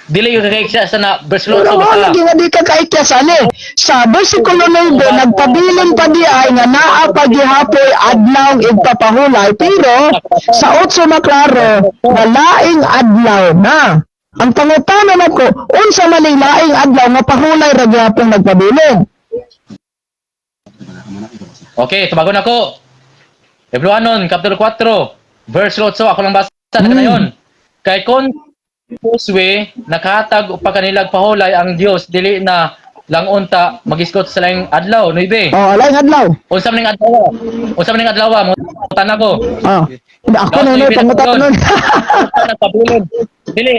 Dili yung kakaiksa sa na verse 8 Pero mo basaha. lagi nga di ka kaikya sa ani. Sa versikulo 9, nagpabilin pa di ay nga naa pa gihapoy adlaw igpapahulay pero sa 8 maklaro nga laing adlaw na. Ang pangutana nako, unsa man ning laing adlaw nga pahulay ra gihapon nagpabilin? Okay, tubago na ko. Hebreanon, Kapitulo 4, verse 8, ako lang basa na yun. Kay kon Josue, nakahatag pa kanilag pahulay ang Dios, dili na lang unta magiskot sa laing adlaw, 9. Oh, laing adlaw. Unsa man ning adlaw? Unsa man ning adlaw? Mangutan ako. Oh. Ako na nun, pangutana nun. Nagpabilin. Dili.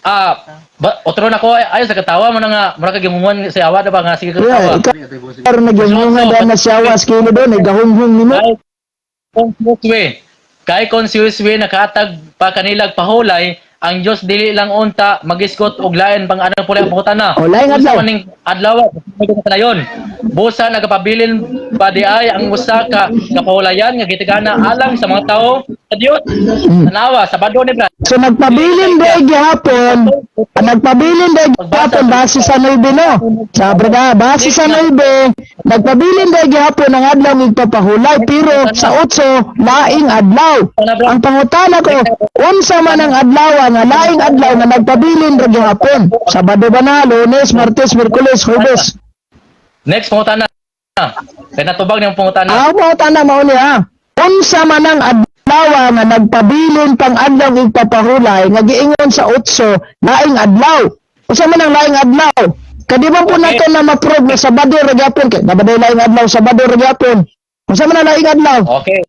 Ah, ba, otro na ko ayo sa katawa mo na nga mura ka gimungon sa awa na ba nga sige Yeah, katawa. ikaw pero nagyungungan dahil na siya was kilo doon, eh, gahunghong nimo. Kay kung Josue, kay kung si Josue nakahatag pa kanilag pahulay, ang Dios dili lang unta magisgot og lain pang anang pulay ang pangutana. Oh, laing adlaw. Unsa man ning adlaw, na yon. Busa nagapabilin pa di ay ang usa ka kapahulayan nga gitigana alang sa mga tawo sa Dios. Tanawa, Sabado ni, Brad. So nagpabilin day gihapon, nagpabilin day gihapon base sa 9, no. Sa brada, base sa 9, nagpabilin day gihapon ang adlaw igpapahulay, pero sa 8 laing adlaw. Ang pangutana ko, unsa man ang adlaw nga laing adlaw nga nagpabilin ra gihapon? Sabado ba na, Lunes, Martes, Miyerkules, Huwebes? Next pangutana. Kay natubag niyang pangutana. Ang pangutana mao ni ha. Unsa man ang adlaw nga nagpabilin pang adlaw igpapahulay nga giingon sa 8 laing adlaw? Unsa man ang laing adlaw? Kadi ba po nato na ma-prove nga Sabado ra gyapon kay nabaday laing adlaw, Sabado ra gyapon? Unsa man ang laing adlaw? Okay.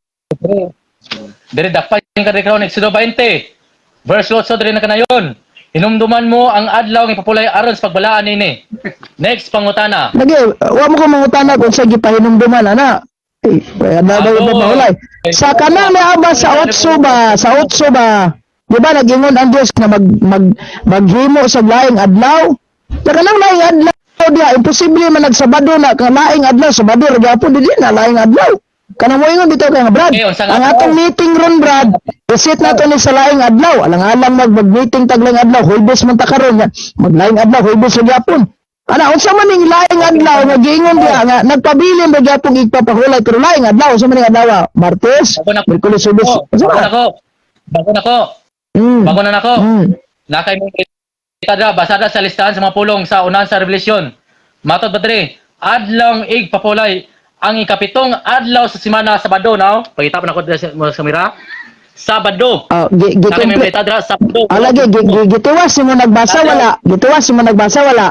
Dire dapat yung kadikron Exodo 20. Verse 8 dire na kanayon. Hinumduman mo ang adlaw nga ipapulay aron sa pagbalaan nini. Next pangutana. Lagi, wa mo ko mangutana kung sa gipahinumduman ana. Eh, adlaw daw ipapahulay. Sa kanang naaba sa 8 ba, sa 8 ba? Di ba nag-ingon ang Dios nga mag, mag maghimo sa laing adlaw? Sa kanang laing adlaw diha, imposible man nagsabado na ka laing adlaw, Sabado ra gyapon, dili na laing adlaw. Kanang moingon bitaw kay nga, Brad, Okay, unsa nga ang adlaw? atong meeting ron, Brad, isit nato ni sa laing adlaw. Alang-alang mag meeting tag laing adlaw, Huwebes man ta karon nga maglaing adlaw, Huwebes ra gyapon. Ana, unsa man ning laing adlaw nga giingon diha nga nagpabilin ra gyapon igpapahulay pero laing adlaw, unsa man ning adlaw? Martes, Bago na- Miyerkules, Huwebes. Unsa Bago man? na ko. Bago na ko. Bago na nako. Nakay mong kita basada sa listahan sa mga pulong sa unahan sa Revelation. Matod ba dire? Adlaw igpapulay ang ikapitong adlaw sa semana, Sabado now. Pagita pa nako dira sa sa kamera. Sabado. Ah, gi gi Nakay mong complete. kita dira Sabado. Ala, gi gi gi gituwas mo nagbasa wala. Gituwas mo nagbasa wala.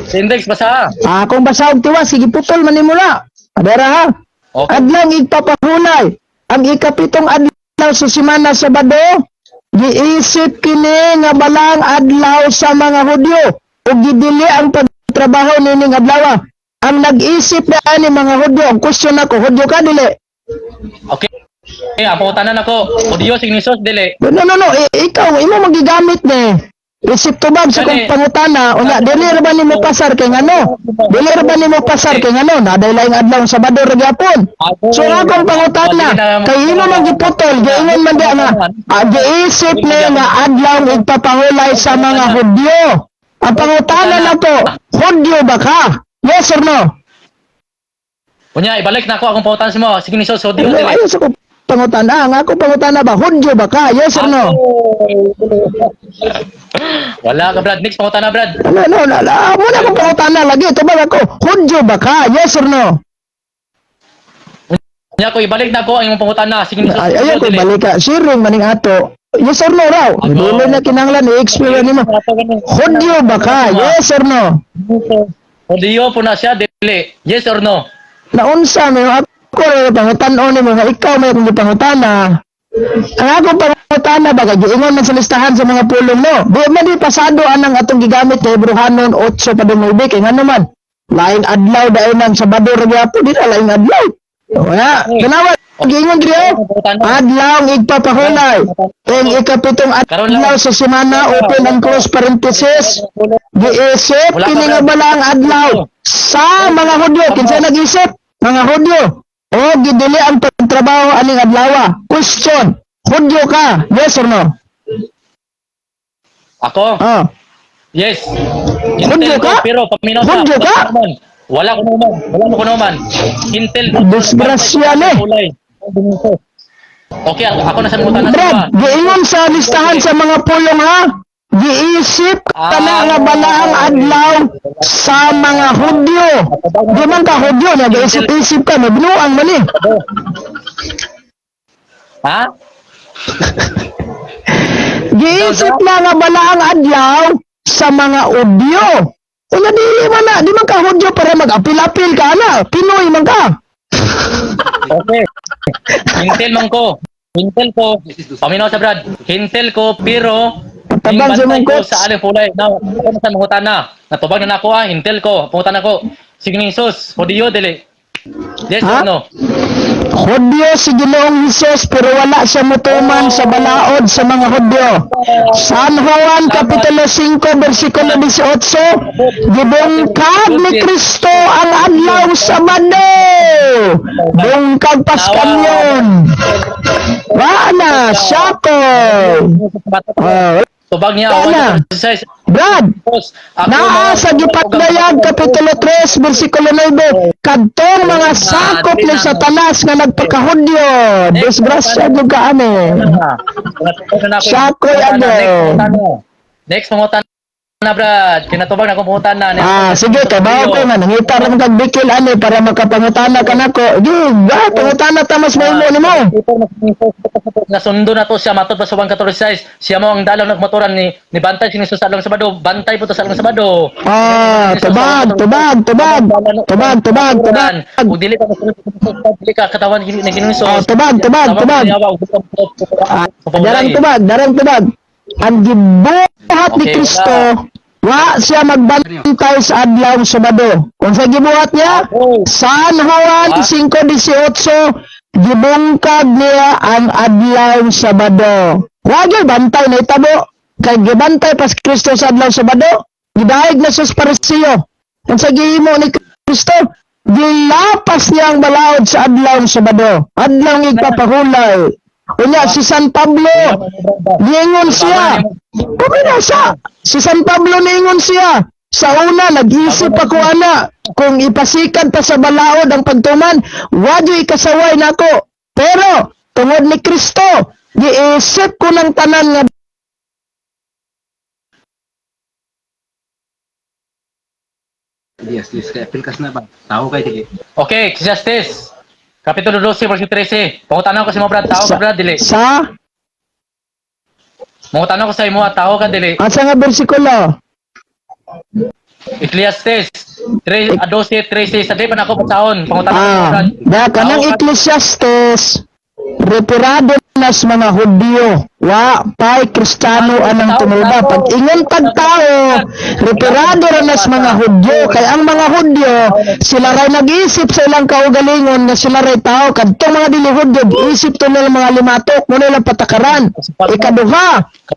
Sa index basa. Ah, kung basa og tiwas, sige putol man nimo na. Adara ha. Okay. Adlaw igpapahulay. Ang ikapitong adlaw sa semana, Sabado, giisip kini nga balang adlaw sa mga Hudyo ug gidili ang pagtrabaho nining adlaw. Ang nag-isip na ani mga Hudyo, ang question ako, Hudyo ka dili? Okay. Okay, ang pangutana nako. O Dios si Jesus dili? No, no, no, ikaw imo magigamit ni. Isip tubag sa kong Dali. pangutana, unya dili ra ba nimo pasar kay ngano? Dili ra ba nimo pasar kay ngano? Naday laing adlaw sa Sabado ra gyapon. So ang akong pangutana, kay imo man giputol, giingon man diha nga giisip ni nga adlaw igpapahulay sa mga Hudyo. Ang pangutana na to, Hudyo ba ka? Yes or no? Unya ibalik na ako akong pangutana sa mo. Sige ni Jesus, o Dios Ano, dili? ayaw sa kong pangutana. Ang akong pangutana ba, Hudyo ba ka? Yes or no? Wala ka, Brad. Next pangutana, Brad. Ano, no, no, no, muna akong pangutana lagi. Ito ba ako? Hudyo ba ka? Yes or no? Unya ko ibalik na ako ang imong pangutana. Sige ni Jesus. Ay, ayaw ko dili? balik ka. Sharing maning ato. Yes or no raw? Dili na kinahanglan i-explain nimo. Hudyo ba ka? Yes or no? O Dio po na siya dili? Yes or no? Naunsa may ako rin pangutan-on nimo nga ikaw may akong gipangutana. Ang akong pangutana ba kay giingon man sa listahan sa mga pulong, no? Di man di pasado anang atong gigamit kay Hebrehanon 8 pa 9 kay ngano man laing adlaw dayon ang Sabado ra gyapon, di na laing adlaw. Wala, tanawa giingon diri oh. Adlaw igpapahulay. Ang ikapitong adlaw sa semana, open and close parenthesis. Giisip kini nga bala ang adlaw sa mga Hudyo. Kinsa nag-isip? Mga Hudyo. O gidili ang pagtrabaho aning adlaw. Question. Hudyo ka? Yes or no? Ako? Ah. Yes. Hudyo ko, ka? pero paminaw sa. Hudyo ka? Wala ko naman. Wala ko naman. Intel ko. Disgrasya ni. Okay, ako na sa pangutana sa Brad, giingon sa listahan sa mga pulong ha. Giisip ka na nga bala ang adlaw sa mga Hudyo. Di man ka Hudyo, nag-isip-isip ka, nagbinuang man eh. Ha? Giisip na nga bala ang adlaw sa mga Hudyo. Unya dili man na, di man ka Hudyo para mag-apil-apil ka na. Pinoy man ka. Okay. Intel man ko. Intel ko. Paminaw sa Brad. Intel ko pero Tabang sa bantay mong ko coach. sa aling pulay. Now, ako na sa mangutana. Natubag na nako ah, Intel ko. Pangutana ko. Sige ni Jesus, Hudyo dili? Yes Ha? or no? Hudyo si Ginoong Hesus pero wala siya mutuman sa balaod sa mga Hudyo. San Juan Kapitulo 5 versikulo 18, gibungkag ni Kristo ang adlaw Sabado. Bungkag paskamyon. Wa na, sako. Oh, Tubag niya, Wala. 1:36. Brad, Tapos, ako naa sa gipatbayag Kapitulo 3 versikulo 9, kadtong mga sakop ni Satanas nga nagpakahudyo, disgrasya gyud ka ani. Sakoy ano. Next pangutan na, Brad. Kinatubag na akong pangutan na. Ah, sige, kay bawo ko nga nangita ra man kag bikil ani para makapangutana ka nako. Di, ba pangutana ta mas mahimo nimo. Nasundo na to siya matod pa sa 1:46. Siya mo ang dalaw ng maturan ni bantay si Jesus sa adlong Sabado. Bantay po to sa adlong Sabado. Ah, tubag, tubag, tubag. Tubag, tubag, tubag. Ug dili ka mosunod sa Jesus, dili ka katawan ni Ginoong Jesus. Ah, tubag, tubag, tubag. Ah, darang tubag, darang tubag. Ang gibuhat ni Okay, Kristo, wa siya magbantay sa adlaw Sabado. Kung sa gibuhat niya, San Juan 5:18, gibungkag niya ang adlaw Sabado. Wa gyud bantay na itabo kay gibantay pas Kristo sa adlaw Sabado, gidayeg na sa Parisiyo. Unsa gihimo ni Kristo? Gilapas niya ang balaod sa adlaw Sabado. Adlaw igpapahulay. Unya si San Pablo, niingon siya. Kumina siya. Si San Pablo niingon siya. Sa una, nag-isip ako ana, kung ipasikat pa sa balaod ang pagtuman, wadyo ikasaway nako. Pero, tungod ni Kristo, giisip ko ng tanan nga Yes, kaya pilkas na ba? Tao kay dili. Okay, Ecclesiastes. Kapitulo 12, verse 13. Pangutana ko sa imo, Brad, tao ka, Brad, dili. Sa Mangutana ko sa imo, tao ka, dili. asa nga bersikulo? Ecclesiastes 3, 12, 13. Sa di pa na ako basahon. Pangutana ko sa imo, Ah, Brad. da kanang Tao ka. Ecclesiastes referado na sa mga Hudyo, wa pay Kristiyano anang tumulba. Pag ingon tag tao, referado ra na sa mga Hudyo kay ang mga Hudyo sila ray nag-isip sa ilang kaugalingon nga sila ray tao. Kadtong mga dili Hudyo giisip to nila mga limatok mo nilang patakaran. Ikaduha,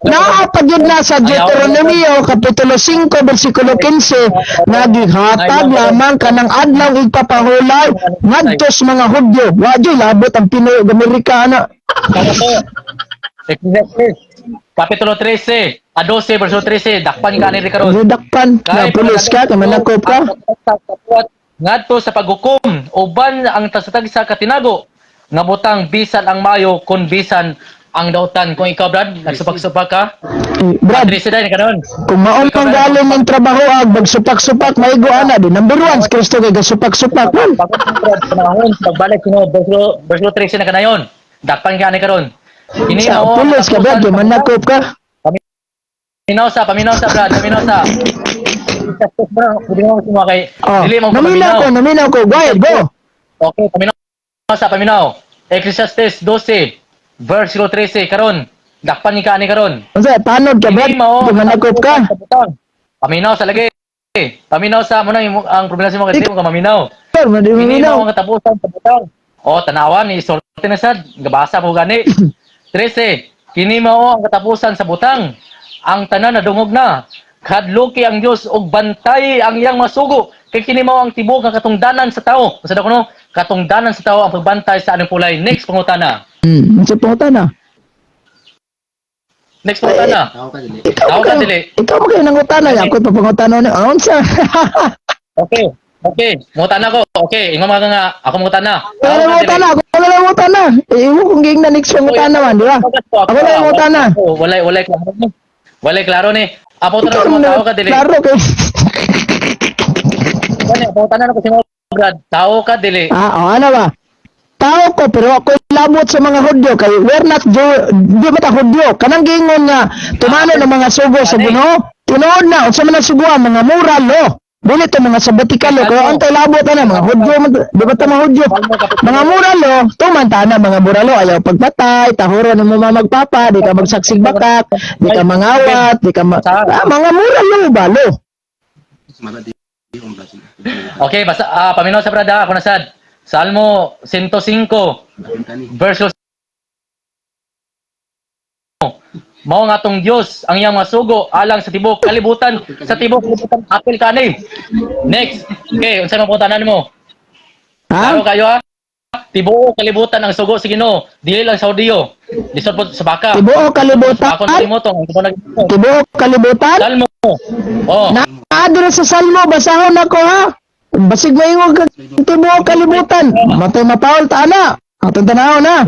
naa pa gyud na sa Deuteronomio kapitulo 5 bersikulo 15 nga gihatag lamang kanang adlaw igpapahulay ngadto sa mga Hudyo. Wa jud labot ang Pinoy ug Amerika ana. Ecclesiastes Kapitulo 13, a 12, verso 13. Dakpan ka ni Ricardo. Dakpan na pulis ka, kay manakop ka. Ngadto sa paghukom, uban ang tasatag sa katinago, nga butang bisan ang mayo kun bisan ang dautan. Kung ikaw, Brad, nagsupak-supak ka, Eh, Brad, Patricia dahil ka nun. kung maon pang galing ng trabaho ag magsupak-supak maigo ana di number 1 si Kristo kay gasupak-supak man. Bago ng Brad, panahon, pagbalik sino, verso 13 na kanayon. Dakpan ka ni karon. Kini Sa mao ang pulis ka, Brad, kay katapusan. manakop ka. Paminaw sa, Brad, paminaw sa. Kay Oh, dili mo naminaw ko, naminaw ko. Go ahead, go. Okay, paminaw sa paminaw. Ecclesiastes 12 verse 13 karon. Dakpan ni ka ani karon. Unsa tanod ka, Brad, Kini mao kay manakop ka. Paminaw sa lagi. Paminaw sa mo na ang problema sa mo kay dili mo ka maminaw. Sir, madi Kini maminaw. mao ang katapusan sa butang. O tanawan ni sorte na sad, gabasa po gani. 13. Kini mao ang katapusan sa butang. Ang tanan nadungog na. Kadluki ang Dios og bantay ang iyang masugo. Kay kini mao ang tibuok nga katungdanan sa tao. Unsa daw kuno? Katungdanan sa tao ang pagbantay sa anong pulay. Next pangutana. Unsa pangutana? Next pangutana. Tao ka dili. Ikaw Tao ba ka, kayo? dili. Ikaw ba kayo nangutana? Ako pa pangutana ni. Ah, unsa? Okay. Okay. Mangutana ko. Okay, ingon mga nga ako mangutana. Ako na mangutana, ako na mangutana. Eh, imo kung giingnan next pangutana man, di ba? Ako na mangutana. Walay walay klaro ni. Walay klaro ni. Apo Ikaw tanong na tao ka dili. klaro kay. Gani, apo tanan ko si mo, Brad. Tao ka dili. Ah, oh, ano ba? Tao ko pero ako labot sa mga Hudyo kay we're not Jew, di ba ta Hudyo? Kanang giingon nga tumano ng mga sugo sa Ginoo. Tinuod na unsa man ang sugo ang mga moral law. Dili to mga sabbatical law kaya antay labot ana mga Hudyo man di ba ta mga Hudyo? Mga moral law, tuman ta na mga moral law ayaw pagpatay, tahuro nimo mga magpapa, di ka magsaksig bakak, di ka mangawat, di ka mga moral law ba lo? Mata di ang blessing. Okay, basta paminaw sa Brad ha, ako na sad. Salmo 105 verse mao nga atong Dios ang iyang mga sugo alang sa tibuok kalibutan, sa tibuok kalibutan. Apil kani. Next. Okay, unsa man puntanan nimo? Ha? Klaro kayo ha. Tibuok kalibutan ang sugo sa Ginoo, dili lang sa Hudiyo. Lisod po sa baka. Tibuok kalibutan. Ako na mo tong ang nag Tibuok kalibutan. Salmo. Oh. Naa diri sa Salmo, basahon ako ha. Basig maingon ka tibuok kalibutan. Matay mapaol ta ana. Atong tanaw na.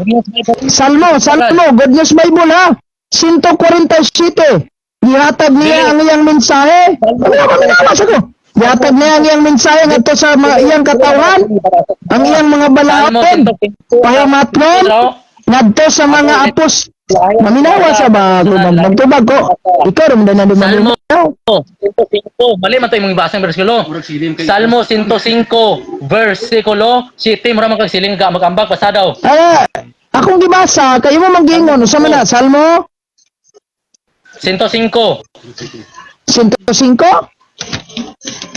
Salmo, Salmo, Good News Bible ha. 147. Gihatag niya ang iyang mensahe. Ano ba minawas ako? Gihatag niya ang iyang mensahe ngadto sa mga iyang katawhan, ang iyang mga Salmo balaod, 105. pahimatnon, ngadto sa mga apos. Maminawa sa ba? Magtubag ko. Ikaw rin na Salmo maminaw. 105. Mali man to imong ibasa ang bersikulo. Murag silim kay Salmo 105 versikulo 7. Mura man kag siling ka magambag basa daw. Eh, akong gibasa, kayo mo manggingon. Unsa man na? Salmo 105. 105?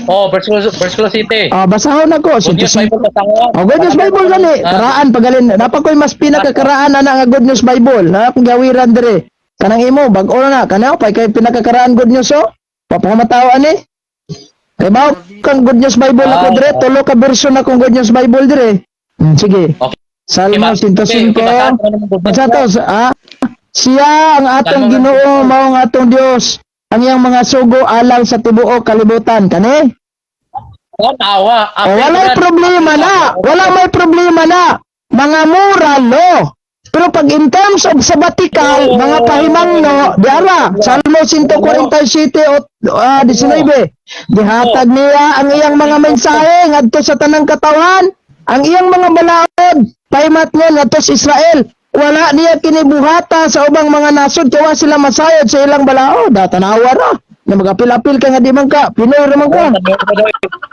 Oh, versikulo 7. Ah, basahon ako. Good News 105. Bible basa. Oh, Good News Bible gani. Ah. Karaan pagalin. Napa ko'y mas pinakakaraan ana nga Good News Bible. Na akong gawiran dire. Kanang imo bag-o na na. Kanaw pa kay pinakakaraan Good News oh. Papakamataw ani. Kay mao kang Good News Bible ako Ah, dire, tulo ka version akong Good News Bible dire. Sige. Okay. Salmo Okay, 105. okay, basahan mo naman Good News. Basta to, siya ang atong Salmo Ginoo, mao ang atong Dios. Ang iyang mga sugo alang sa tibuok kalibutan. Kani? Oh, tawa. O, walay problema na. Wala may problema na. Mga moral law. Pero pag in terms of sabbatical, mga pahimangno, di ara, Salmo 147 o 19, gihatag niya ang iyang mga mensahe ngadto sa tanang katawan, ang iyang mga balaod, pahimatnon ngadto sa Israel. Wala niya kinibuhata sa ubang mga nasod kay wa sila masayod sa ilang balaod. Ah, tanawa ra. Na magapil-apil ka nga di man ka, Pinoy ra man ka.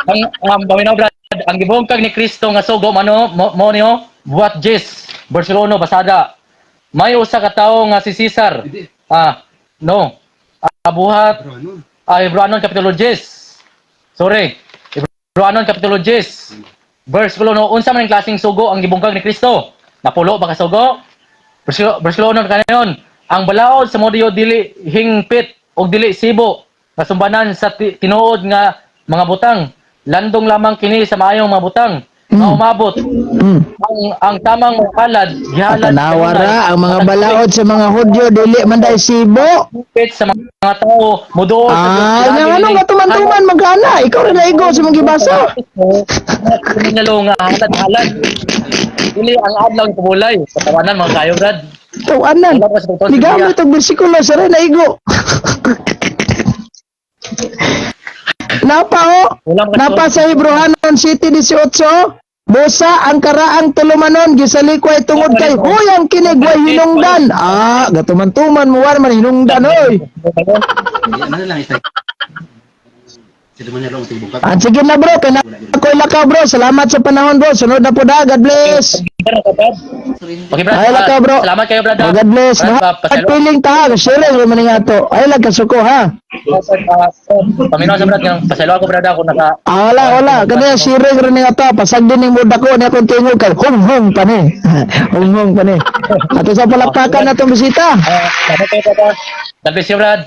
Ang paminaw brad, ang gibungkag ni Kristo nga sugo mano mo, mo niyo buhat Jis, Barcelona basada. May usa ka tawo nga si Caesar. Ah, no. Ah, buhat Hebreoanon kapitulo 10. Sorry. Hebreoanon kapitulo 10. Verse 1, unsa man ang klaseng sugo ang gibungkag ni Kristo? Napulo ba ka sugo? Versikulo 1 kanayon, ang balaod sa Modio dili hingpit og dili sibo nga sumbanan sa tinuod nga mga butang. Landong lamang kini sa maayong mga butang nga umabot ang tamang mga palad gihalad Tanawa kanunay. ra ang mga Matag balaod sa mga Hudyo dili man dai sibo. hingpit sa mga tao moduol sa Dios. Ah, nga ano nga tuman-tuman magana. Ikaw ra naigo sa mga gibasa. Kriminalo nga halad-halad. Dili ang adlaw ng kubulay. Katawanan mga kayo, Brad. Tawanan. Wala ko sa totoo sa Gigamit og bersikulo sa ra naigo. Napa o. Wala mga Napa sa Hebrohanon City 18. Busa ang karaang tulumanon gisalikway tungod kay huyang kini way hinungdan. Ah, gatuman-tuman mo war man hinungdan oy. Ano lang isa. Sila man niya lang tibong Ah, sige na bro, kay na ako'y lakaw bro. Salamat sa panahon bro. Sunod na po da. God bless. Okay, Brad. Ay, lakaw bro. Salamat kayo, Brad. Oh, God bless. Brad, No? paselo. At feeling ta, sharing man nga to. Ay lang kasuko ha. Paminaw sa Brad, yung paselo ako, Brad, ako naka Ah, wala, wala. Kanya sharing rin nga to. Pasag din yung muda ko niya kung tingog kay hung hung pa ni. Hung hung pa ni. Ato sa palakpakan na itong bisita. Ah, salamat kayo, Brad. God bless you, Brad.